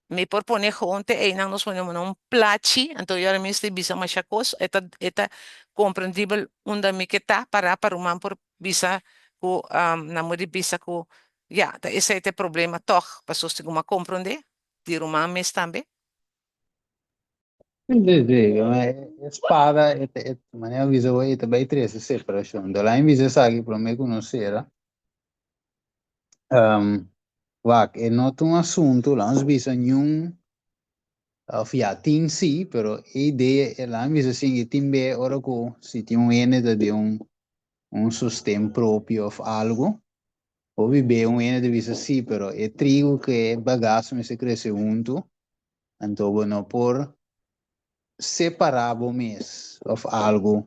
Mi por pone gewoon te einan nos pone un plachi, anto yora mi mester bisa masha kos, e ta e ta komprendibel unda mi ke ta pará pa ruman por bisa ku nan por di bisa ku ya ta esei ta e problema tòg, pasobra si ku a komprondé di ruman mes tambe. Sí, sí, e spada, e ta, e, manera mi bisa e ta bai trese separashon. Dòlà mi bisa esaki promé ku nos sera. Wak, e no ta un asuntu, laat ons bisa niun, of ya, tin sí, pero e idea, e laat mi bisa sin, e tin be ora ku si tin un hende ta den un, un sosten propio of algu, hopi be un hende ta bisa sí, pero e trigo ku e bagaso mester krese huntu, anto bo no por separá bo mes of algu,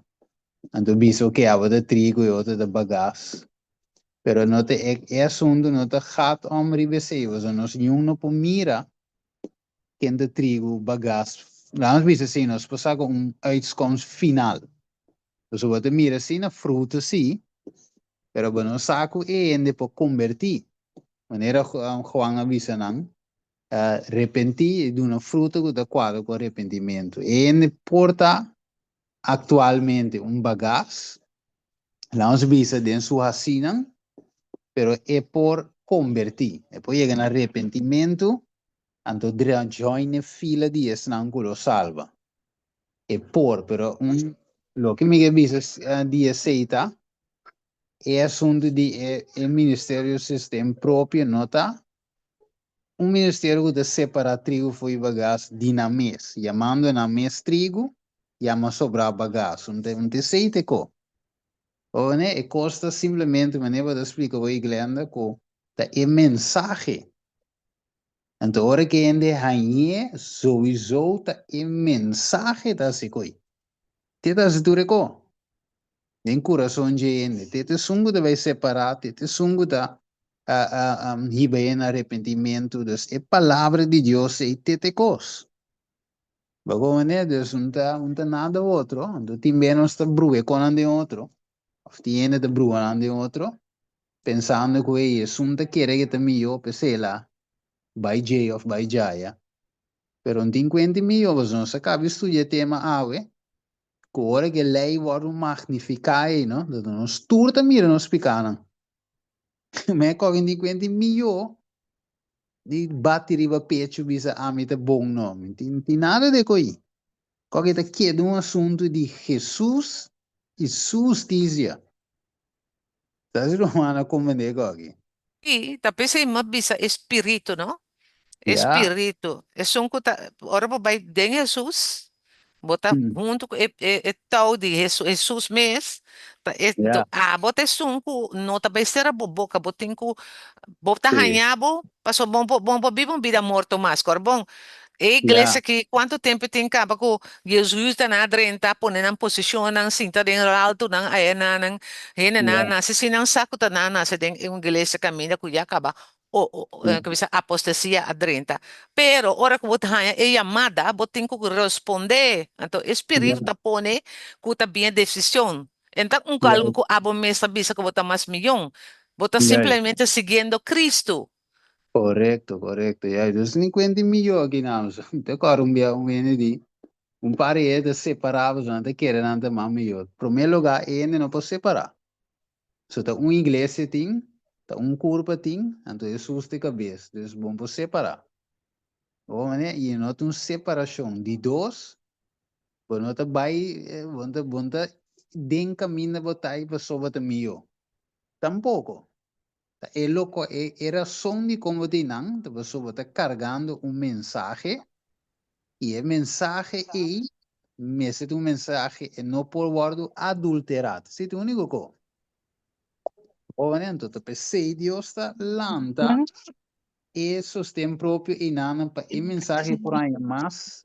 anto bisa oke abo ta trigo e otro ta bagas, pero no ta e e asuntu no ta gaat om riba esei, pasobra nos niun no por mira ken ta trigo, bagas, laat nos bisa asina, nos por saka un uitskomst final, pasobra bo ta mira si na fruta si, pero bo no sa ku e hende por kombertí, manera Juan a bisa nan, Repentí i duna fruto ku ta kuadra ku arepentimentu. E hende por ta aktualmente un bagas, laga nos bisa den su hasinan, pero e por kombertí, e por yega na arepentimentu, anto join e fila di esnan ku lo salba. E por, pero un loke mi ke bisa di esei ta, e asuntu di e ministerio sistem propio no ta Un ministerio ku ta separá trigu for di bagas di nan mes, yamando nan mes trigu, yama sobrá bagas. Un ta un ta esei ta e ko. Ora e kos ta simplemente manera bo ta splika bo i Glenda ku ta e mensahe. Anto ora ku e hende hañ'é souiso ta e mensahe ta hasi koi. Te ta hasi tur e ko. Den kurason dje hende. Te ta esun ku ta bai separá, te ta esun ku ta hiba e na arepentimentu. Dus e palabra di Dios ei te ta e kos. Bo komprendé? Dus un ta un ta nada otro, anto tin bes nos ta brua e konan den otro, òf tin hende ta brua nan den otro, pensando ku ei esun ta kere ke ta mihó p'esei el a bai djei òf bai djaya. Pero no tin kuenta mihó, pasobra nos a kaba di studia e tema awe, ku ora ku e lei wòrdu magnifiká ei, no, nos tur ta mira nos pikánan. Me kòrda di kuenta mihó di bati riba pechu bisa ami ta bon no. Mi tin tin nada de ko'i. Kòrda ta keda un asuntu di Hesus i su hustisia. Sa si ruman a komprendé kòrda? I ta p'esei mi a bisa e spiritu no. E Ya. spiritu. Esun ku ta ora bo bai den Hesus bo ta huntu ku e e e tou di Hesus Hesus mes ta e Ya. abo ta esun ku no ta bai sera bo boka bo tin ku bo ta Sí. haña bo pasobra bo bo bo biba un bida morto mas kor bon e Ya. iglesia aki kuantu tempu tin kaba ku Jesuitanan a drenta pone nan posishonnan sinta den altunan ayanan hendenan a Ya. nase sin nan sa ku ta nan a nase den un iglesia kaminda ku ya kaba o o ku bisa apostasia a drenta. Pero ora ku bo ta haña e yamada, bo tin ku respondé. Anto e spiritu ta pone ku ta bin e desishon. E no ta un algu ku abo mes ta bisa ku bo ta mas miyon. Bo ta simplemente siguiendo Cristo. Korekto, korekto. Ya, dus ni kuenta miyo aki nan. Mi ta kòrda un bia un hende di. Un par di hende ta separá pasobra nan ta kere nan ta mas mihó. Promé lugá e hende no por separá. So ta un iglesia tin, ta un kurpa tin, anto Hesus ta e kabes. Dus bo no por separá. Bo manera i no ta un separashon. Di dos, bo no ta bai, bo no ta bo no ta den kaminda bo ta ei pasobra bo ta mihó. Tampoko. Ta e loko e e rason di kon bo ta einan ta pasobra bo ta kargando un mensahe i e mensahe ei mester ta un mensahe e no por wòrdu adulterá. Ta esei ta e úniko ko. Bo anto ta p'esei Dios ta lanta e sosten propio einanan pa e mensahe por haña mas,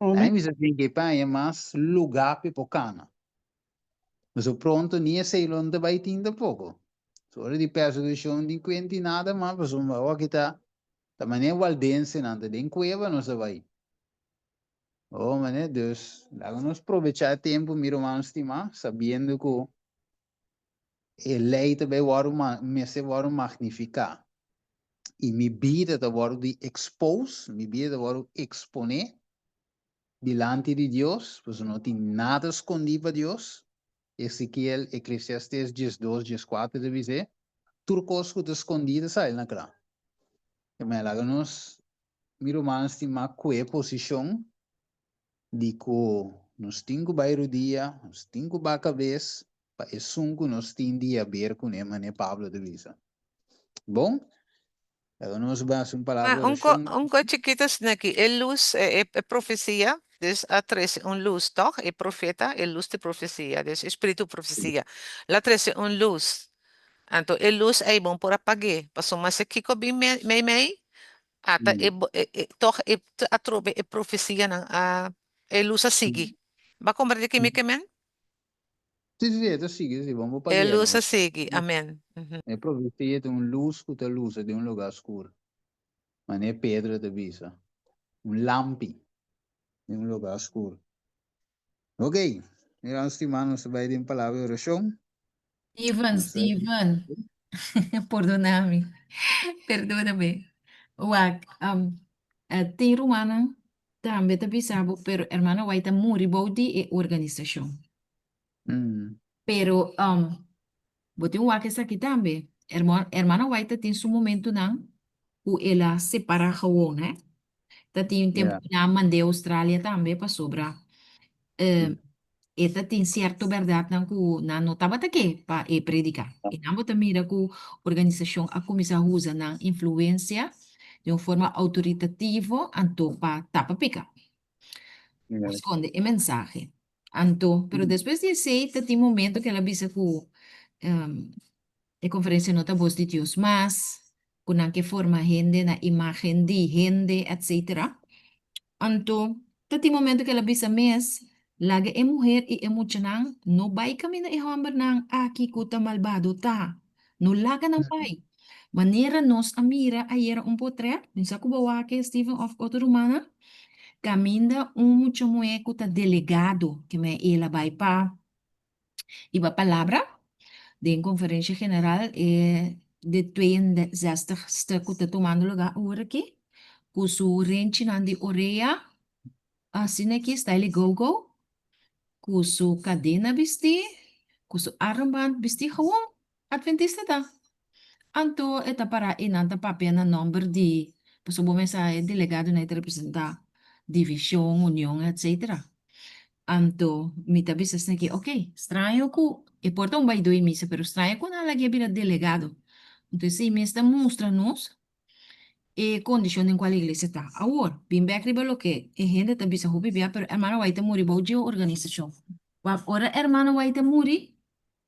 ai mi sa tin ke pa haña mas lugá p'e por kana. Pasobra pronto ni esei lo no ta bai tin tampoco. So ora di persekushon tin kuenti nada mas pasobra awor ta ta manera waldensenan ta den kueba nos a bai. Oh manera dus laga nos probechá e tempu mi ruman stimá sabiendo ku e lei ta bai wòrdu mester wòrdu magnifiká i mi bida ta wòrdu di expose, mi bida ta wòrdu eksponé dilanti di Dios, pasobra no tin nada skondí pa Dios. Ezekiel, Eklesiastes 12, 14 ta bis'é, Tur kos ku ta skondí ta sali na kla. E manera laga nos, mi rumannan stimá, kue posishon di ku nos tin ku bai rudia, nos tin ku baha kabes pa esun ku nos tin di haber kuné, manera Pablo ta bisa. Bon, laga nos basa un palabra Ma un ko, orashon. un ko chikito asina aki, e lus, e, e profesia, dus a trese un lus, tòg? E profeta, e lus di profesia, dus e spiritu profesia, la trese un lus. Anto e lus ei bon por a pag'é, pasobra mester kiko bin me, meimei, ata e, e, e, tòg e atrobe e profesianan a, e lus a sigui. Bo a komprende ki mi ke men? Sí, sí, sí, e ta sigui, sí, bon bo E pagu'é, lus no? a sigui, amen. E profesia ta un lus ku ta lusa den un lugá skur, manera Pedro ta bisa, un lampi den un lugá skur. Ok, mi gran stimá, nos ta bai den palabra di orashon. Steven, Nos ta Steven, pordona mi, perdona mi. Wak, um, eh, tin rumannan tambe ta bisa bo, pero hermana White ta muri bou di e organisashon. Pero um, bo tin wak esaki tambe. Herma, hermana White ta tin su momentunan ku el a separá gewoon, hè. Ta tin tempu Ja. ku nan a mand'é Australia tambe pasobra eh, e ta tin sierto bèrdatnan ku nan no tabata ke pa e prediká. I nan bo ta mira ku organisashon a kuminsá usa nan influensia di un forma outoritativo anto pa tapa pika. Ja. Skonde e mensahe. Anto, pero despues di esei ta tin momento ku el a bisa ku e konferensia no ta bos di Dios mas, ku nan ke forma hende na imágen di hende, etcetera. Anto, ta tin momento ku el a bisa mes, laga e muher i e muchanan no bai kaminda e hòmbernan aki ku ta malbado ta. No laga nan bai. Manera nos a mira ayera un potrèt, mi sa ku bo wak e, Steven òf otro rumannan, kaminda un mucha muhé ku ta delegado, ke men el a bai pa hiba palabra den konferensha general e de 62ste ku ta tumando lugá awor aki, ku su renchinan di orea asina aki, style go-go, ku su kadena bistí, ku su armband bistí, gewoon Adventista ta. Anto e ta pará i nan ta papia na nòmber di, pasobra bo mester e delegadonan e ta representá divishon, union, etcetera. Anto mi ta bisa esaki ki, ok, straño ku e por ta un baidó i misa, pero straño ku nan a lag'é bira delegado. Anto esei mes ta mustra nos e kondishon den kual e iglesia ta. Awor, bin bèk riba loke e hende ta bisa hopi bia, pero hermano White ta muri bou dje organisashon. Wak ora hermano White a muri,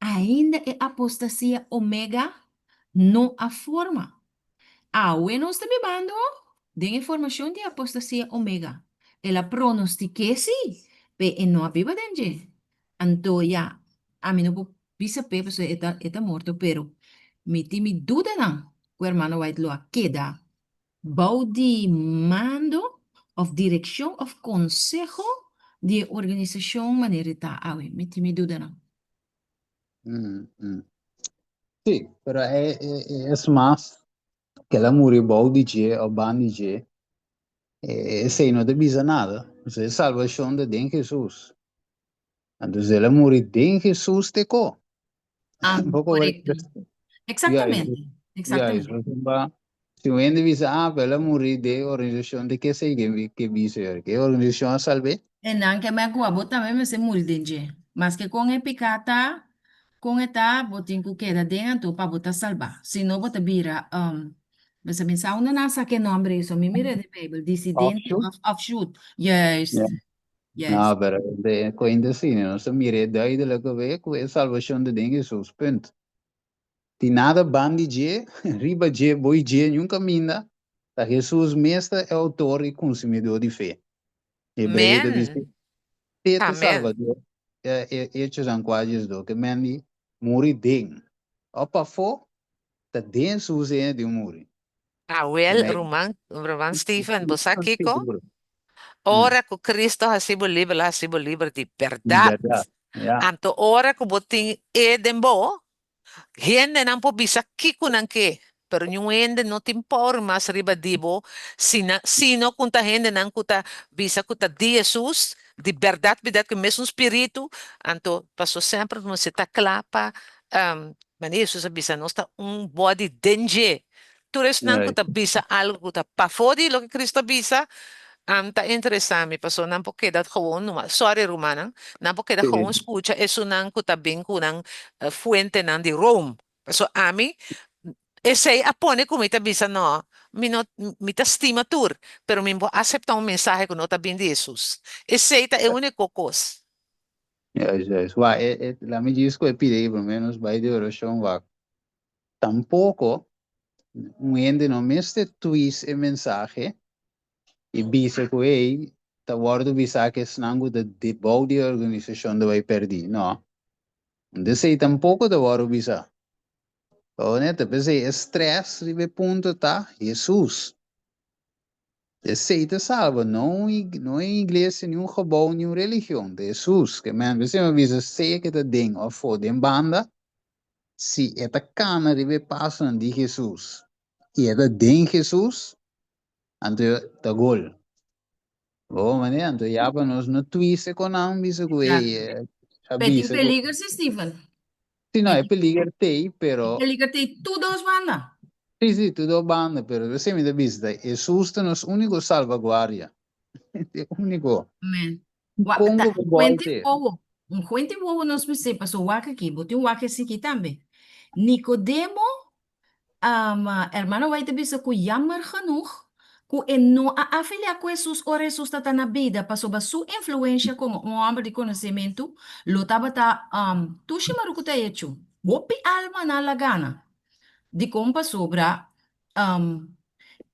Ainda e apostasia omega no a forma. Awe nos ta bibando den e formashon di apostasia omega. El a pronostik'é sí, pe e no a biba den dje. Anto ya, ami no por bisa p'e pasobra e ta e ta morto, pero mi tin mi dudanan ku hermano White lo a keda bou di mando òf direkshon òf konseho di e organisashon manera e ta awe. Mi tin mi dudanan. Sí, pero e, e, e es mas que la muri bou di dje o ban di dje, esei no ta bisa nada. Pasobra e salbashon ta den Hesus. Anto el a muri den Hesus te ko. Ah, Un poko korekto. Ja, Eksaktamente, ja, eksaktamente. pasobra si un hende bisa, ah, pero el a muri den organisashon, de ke esei ke ke bisa yo? Ke organisashon a salb'é? E nan ke me ku abo tambe mester muri den dje. Maske kon e piká ta, kon e ta, bo tin ku keda den anto pa bo ta salbá. Si no bo ta bira, um, Mester pensa unda nan saka e nomber ei, so mi mira den Bijbel, disidente Offshoot? of offshoot. Juist, Ja. juist. No, pero de koinda si, nos ta mira e duidelijk we ku e salbashon ta den Hesus, punt. Tin nada bandi dje, riba dje, boi dje, niun kaminda, ta Hesus mes ta e outor i konsumidó di fe. Hebreo ta bisa, Men. Te ta Amen. Salvador, e Hechos kuadjes do, ke men di muri den. Òf pafó, ta den Hesus e hende di muri. Awel, Mei. ruman, ruman Steven, bo sa kiko? Seguro. Ora ku Cristo hasi bo liber, el a hasi bo liber di Di bèrdat. bèrdat, ja. Anto ora ku bo tin e den bo, hendenan por bisa kiko nan ke, pero niun hende no tin power mas riba di bo, sina, sino ku ta hendenan ku ta bisa ku ta di Hesus, di bèrdat bèrdat ku e mesun spiritu, anto paso semper mester ta kla pa Manera Hesus a bisa nos ta un body den dje. Tur esnan ku ta bisa algu ku ta pafó di loke Cristo a bisa, ta interesá mi pasobra nan por keda gewoon numa, sorry rumannan, nan por keda gewoon skucha esunnan ku ta bin ku nan fuentenan di Rome. Pasobra ami, esei a pone ku mi ta bisa no, mi no, mi ta stima tur, pero mi por aseptá un mensahe ku no ta bin di Hesus. Esei ta e úniko kos. Juist, juist. Wa, e, e, laat me djis ku e pidi ei promé nos bai di orashon, wak. Tampoko un hende no mester twist e mensahe i bisa ku ei ta wòrdu bisá ku esnan ku ta di bou di e organisashon ta bai pèrdí. No. Esei tampoko ta wòrdu bisá. Neta, p'esei e strès riba e punto ta Hesus. Esei ta salba, no un no un iglesia, ni un gebou, ni un religion, ta Hesus. Ke men p'esei mi a bisa sea ke ta den òf afó den banda, si e ta kana riba e pasonan di Hesus i e ta den Hesus, anto ta gol. Bo manera, anto ya pa nos no twist e konan bisa ku ei a Pe tin bisa ku peliger si, Steven. Sí, no, e peliger t'ei, pero... E peliger t'ei tur dos banda. Sí, sí, tur dos banda, pero esei mi ta bisa, ta Hesus ta nos úniko salvaguardia. E úniko. Amen. Un Wa, kongo ta ku un kuenti bòlte. wowo, un kuenti wowo nos mester, pasobra wak aki, bo tin wak esiki tambe. Nikodemo Hermano White ta bisa ku jammer genoeg ku e no a afiliá ku Hesus ora Hesus ta ta na bida pasobra su influensha komo un hòmber di konosementu lo tabata tushi maru ku ta hechu. Hopi alma nan la gana. Dikon? Pasobra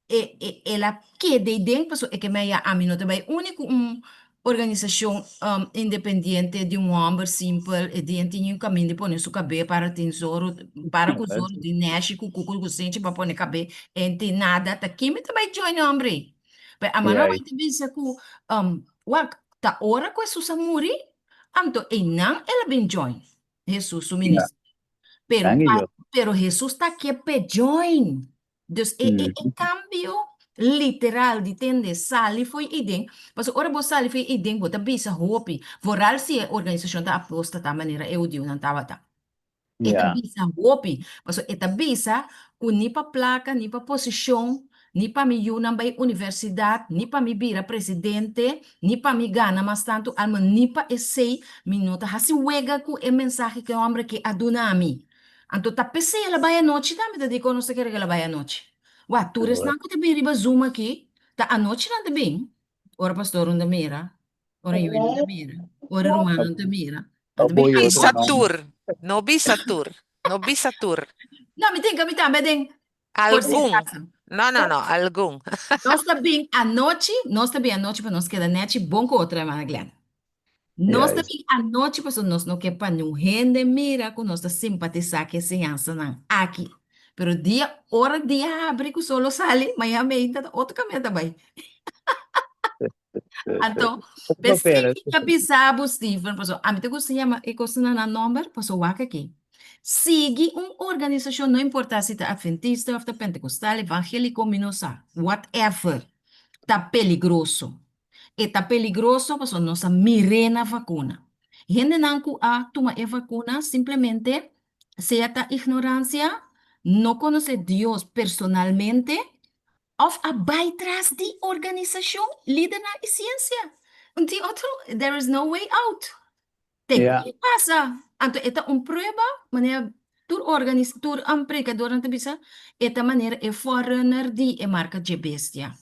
e e el a keda ei den pasobra e ke mei ya ami no ta bai uni ku un organisashon independiente di un hòmber simpel e dia tin un kaminda di pone su kabe para tin zoro para ku zoro tin nèshi ku kuku ku senchi pa pone kabe e tin nada ta kin mi ta bai join e hòmber ei pero a mano bai ta bisa ku wak ta ora ku Hesus a muri anto einan el a bin join Hesus su ministerio pero pero Hesus ta ke p'e join Dus e e e cambio literal di tende sali fo'i iden, pasobra ora bo sali fo'i iden bo ta bisa hopi, vooral si e organisacion ta apostata manera e hudiunan tabata. E ta bisa hopi, pasobra e ta bisa cu ni pa placa, ni pa posicion, ni pa mi yunan bay universidad, ni pa mi bira presidente, ni pa mi gana mas tantu alma, ni pa esey mi no ta haci wega cu e mensahe cu e homber aki a duna mi. Anto ta p'esei el a bai anochi tambe ta dikon nos ta kere ku el a bai anochi. Wak, tur esnan ku ta bin riba Zoom aki, ta anochi nan ta bin. Ora pastornan ta mira, ora yuinan ta mira, ora rumannan ta mira. Nan ta bin Boy otro Bisa nomber. tur, no bisa tur, no bisa tur. No, mi tin ku mi tambe den por si Algun. acaso. No, no, no, algun. Nos ta bin anochi, nos ta bin anochi pa nos keda nechi bon ku otro, hermana Glenda. Nos ta bin anochi pasobra nos no ke pa niun hende mira ku nos ta simpatisá ku e siñansanan aki. Pero dia, ora dia habri ku sol lo sali, mañana meinta ta otro kaminda ta bai. Anto, p'esei mi ta bisa bo, Steven, pasobra ami ta gusta yama e kosnan nan nòmber, pasobra wak aki. Sigui un organisashon, no importá si ta adventista òf ta pentekostal, evangéliko, mi no sa, whatever, ta peligroso. E ta peligroso pasobra nos a mir'é na vakuna. Hendenan ku a tuma e vakuna simplemente sea ta ignoransia, no konosé Dios personalmente òf a bai tras di organisashon, lidernan i siensia. Un tin otro, there is no way out. Te Ja. ku pasa. Anto e ta un prueba, manera tur organis tur predikadornan ta bisa, e ta manera e forerunner di e marka dje bestia.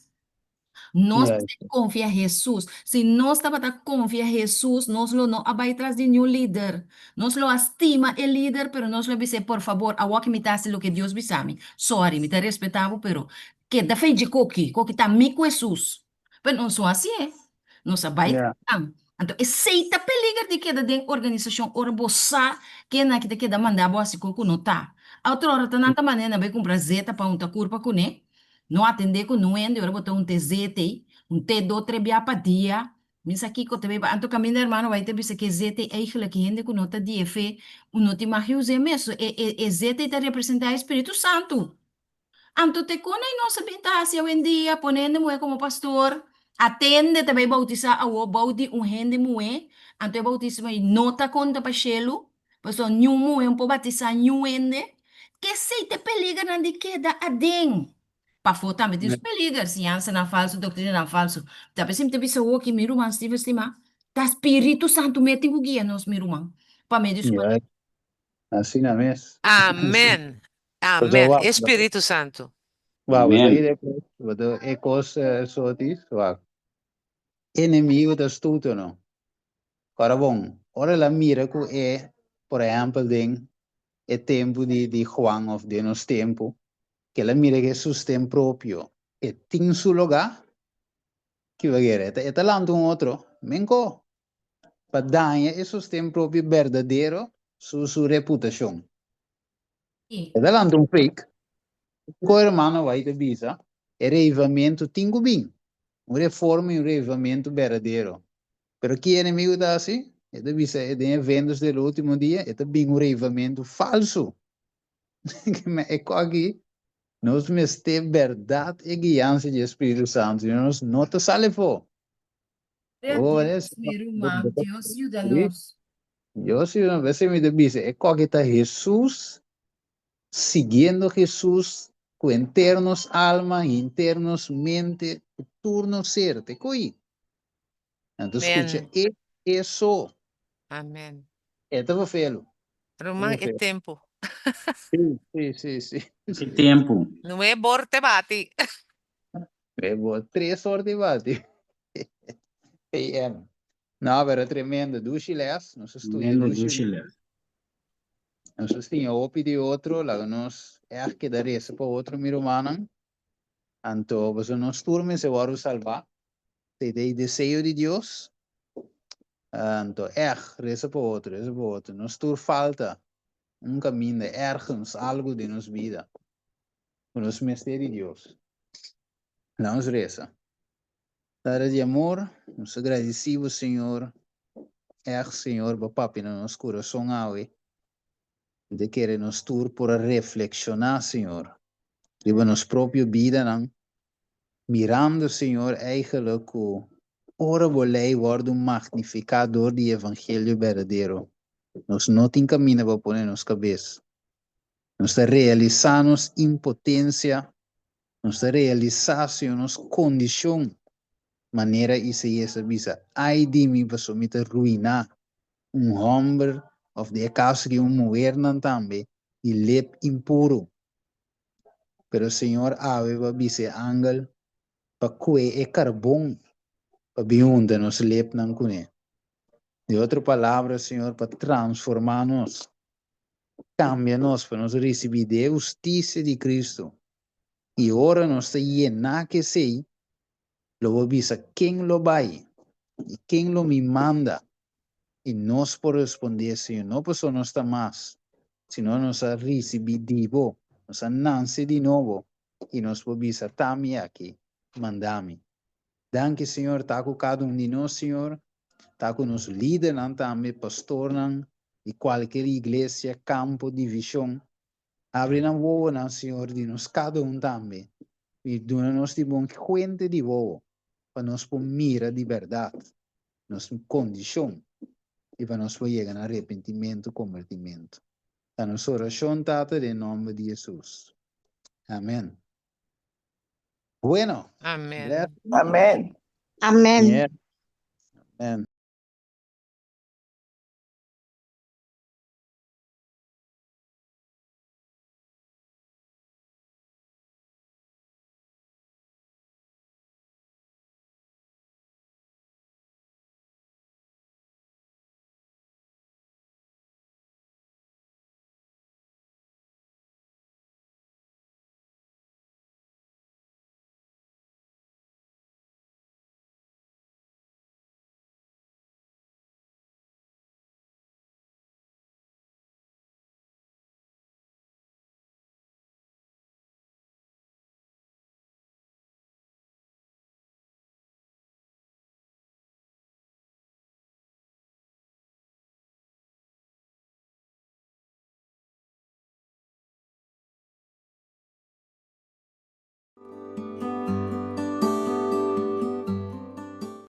Nos Ja. mester konfia Hesus. Si nos tabata konfia Hesus, nos lo no a bai tras di niun lider. Nos lo a stima e lider, pero nos lo a bis'é, Por fabor, awor ki mi ta hasi loke Dios bisa mi. Sorry, mi ta respetá bo, pero keda fei dje koki. Koki ta mi ku Hesus. Pero nos no hasié. Nos a bai Ja. tras nan. Anto esei ta peliger di keda den organisashon ora bo sa ken aki ta keda manda bo hasi kos ku no ta. Otro ora ta nan ta manda nan bai kumpra zeta pa hunta kurpa kuné. No atendé ku no hende ora bo ta hunta e zeta ei, hunt'é do tre bia pa dia. Mi sa kiko ta beba. Anto kaminda hermano bai ta bisa ku e zeta ei eigelijk hende ku no ta di e fe no tin mag us'é mes. E e e zeta ei ta representá e Spiritu Santu. Anto te kon ei nos a bin ta hasi awendia, pone hende muhé komo pastor, atende ta bai boutisá awor bou di un hende muhé, anto e boutismo ei no ta konta pa shelu, pasobra niun muhé no por batisá niun hende. Kesei ta e peligernan di keda aden. Pafó tambe tin su peliger, siñansanan falsu, doktrinanan falsu. Ta p'esei mi ta bisa awoki, mi ruman Steven stimá, ta Spiritu Santu mes tin ku guia nos, mi ruman, pa medio di su palabra. Asina mes. Amen. Pasobra Amen. wak, Espíritu Santu. wak, bo ta Amen. ira e kos, bo ta e kos sotis, wak. Enemigo ta astuto no. Ora bon, ora el a mira ku e, por ehèmpel den e tempu di di Juan òf den nos tempu, ku el a mira ku e sosten propio e tin su lugá, ki bo a kere? E ta e ta lanta un otro, menko, pa daña e sosten propio berdadero su su reputashon. E ta lanta un fake. Ko hermano bai ta bisa, e reavivamentu tin ku bin. Un reforma i un reavivamentu berdadero. Pero ki enemigu ta hasi? E ta bisa e den eventos del ultimo dia e ta bin un reavivamentu falsu. E ko aki nos mester berdad e guiansa di e Spiritu Santu, si no nos no ta sali afó. Gloria a Oh, Dios, es, mi ruman. Dios yuda nos. Dios yuda nos. P'esei mi ta bisa, e koki ta Hesus, siguiendo Hesus ku henter nos alma, henter nos mente, ku tur nos ser. Te ko'i. Anto skucha Amen. e, e so. Amen. E ta vervelu. Ruman, e tempu. Sí, sí, sí, sí. E tempu. Nué bor te bati. Nué bor, tres or te bati. PM. No, pero tremendo. Dushi les. Nos a studia Tremendo dushi dushi les. Nos a siña hopi di otro. Laga nos ègt keda resa pa otro, mi rumannan. Anto, pasobra nos tur mester wòrdu salbá. Esei ta e deseo di Dios. Anto, ègt, resa pa otro, resa pa otro. Nos tur falta un kaminda, ergens, algu den nos bida ku nos mester di Dios. Laga nos resa. Tata di amor, nos ta gradisí bo, Señor, ègt, Señor, bo papia na nos kurason awe. Mi ta kere nos tur por a reflekshoná, Señor, riba nos propio bidanan, mirando, Señor, eigenlijk ku ora bo lei wòrdu magnifiká dor di evangelio berdadero, nos no tin kaminda pa pone nos kabes. Nos ta realisá nos impotensia, nos ta realisá, Señor, nos kondishon, manera Isaías a bisa, Ai di mi, pasobra mi ta ruiná, un hòmber, òf den e kaso aki un muhernan tambe, di lep impuru. Pero Señor awe bo a bisa e angel pa kue e karbon pa bin hunta nos lepnan kuné. Den otro palabra, Señor, pa transformá nos, kambia nos pa nos risibí di e hustisia di Cristo. I ora nos ta yená ku esei, lo bo bisa ken lo bai i ken lo mi manda, i nos por respondé, Señor, no pasobra nos ta mas, sino nos a risibí di bo, nos a nanse di nobo, i nos por bisa, Ta mi aki, manda mi. Danki, Señor, ta ku kada un di nos, Señor, ta ku nos lidernan tambe, pastornan di kualker iglesia, kampo, divishon. Abri nan wowonan, Señor, di nos kada un tambe, i duna nos di bon fuente di wowo. pa nos por mira di bèrdat nos kondishon i pa nos por yega na arepentimentu, kombertimentu. Ta nos orashon, Tata, den nòmber di Hesus. Amèn. Bueno. Amèn. Amèn. Amèn. Amèn.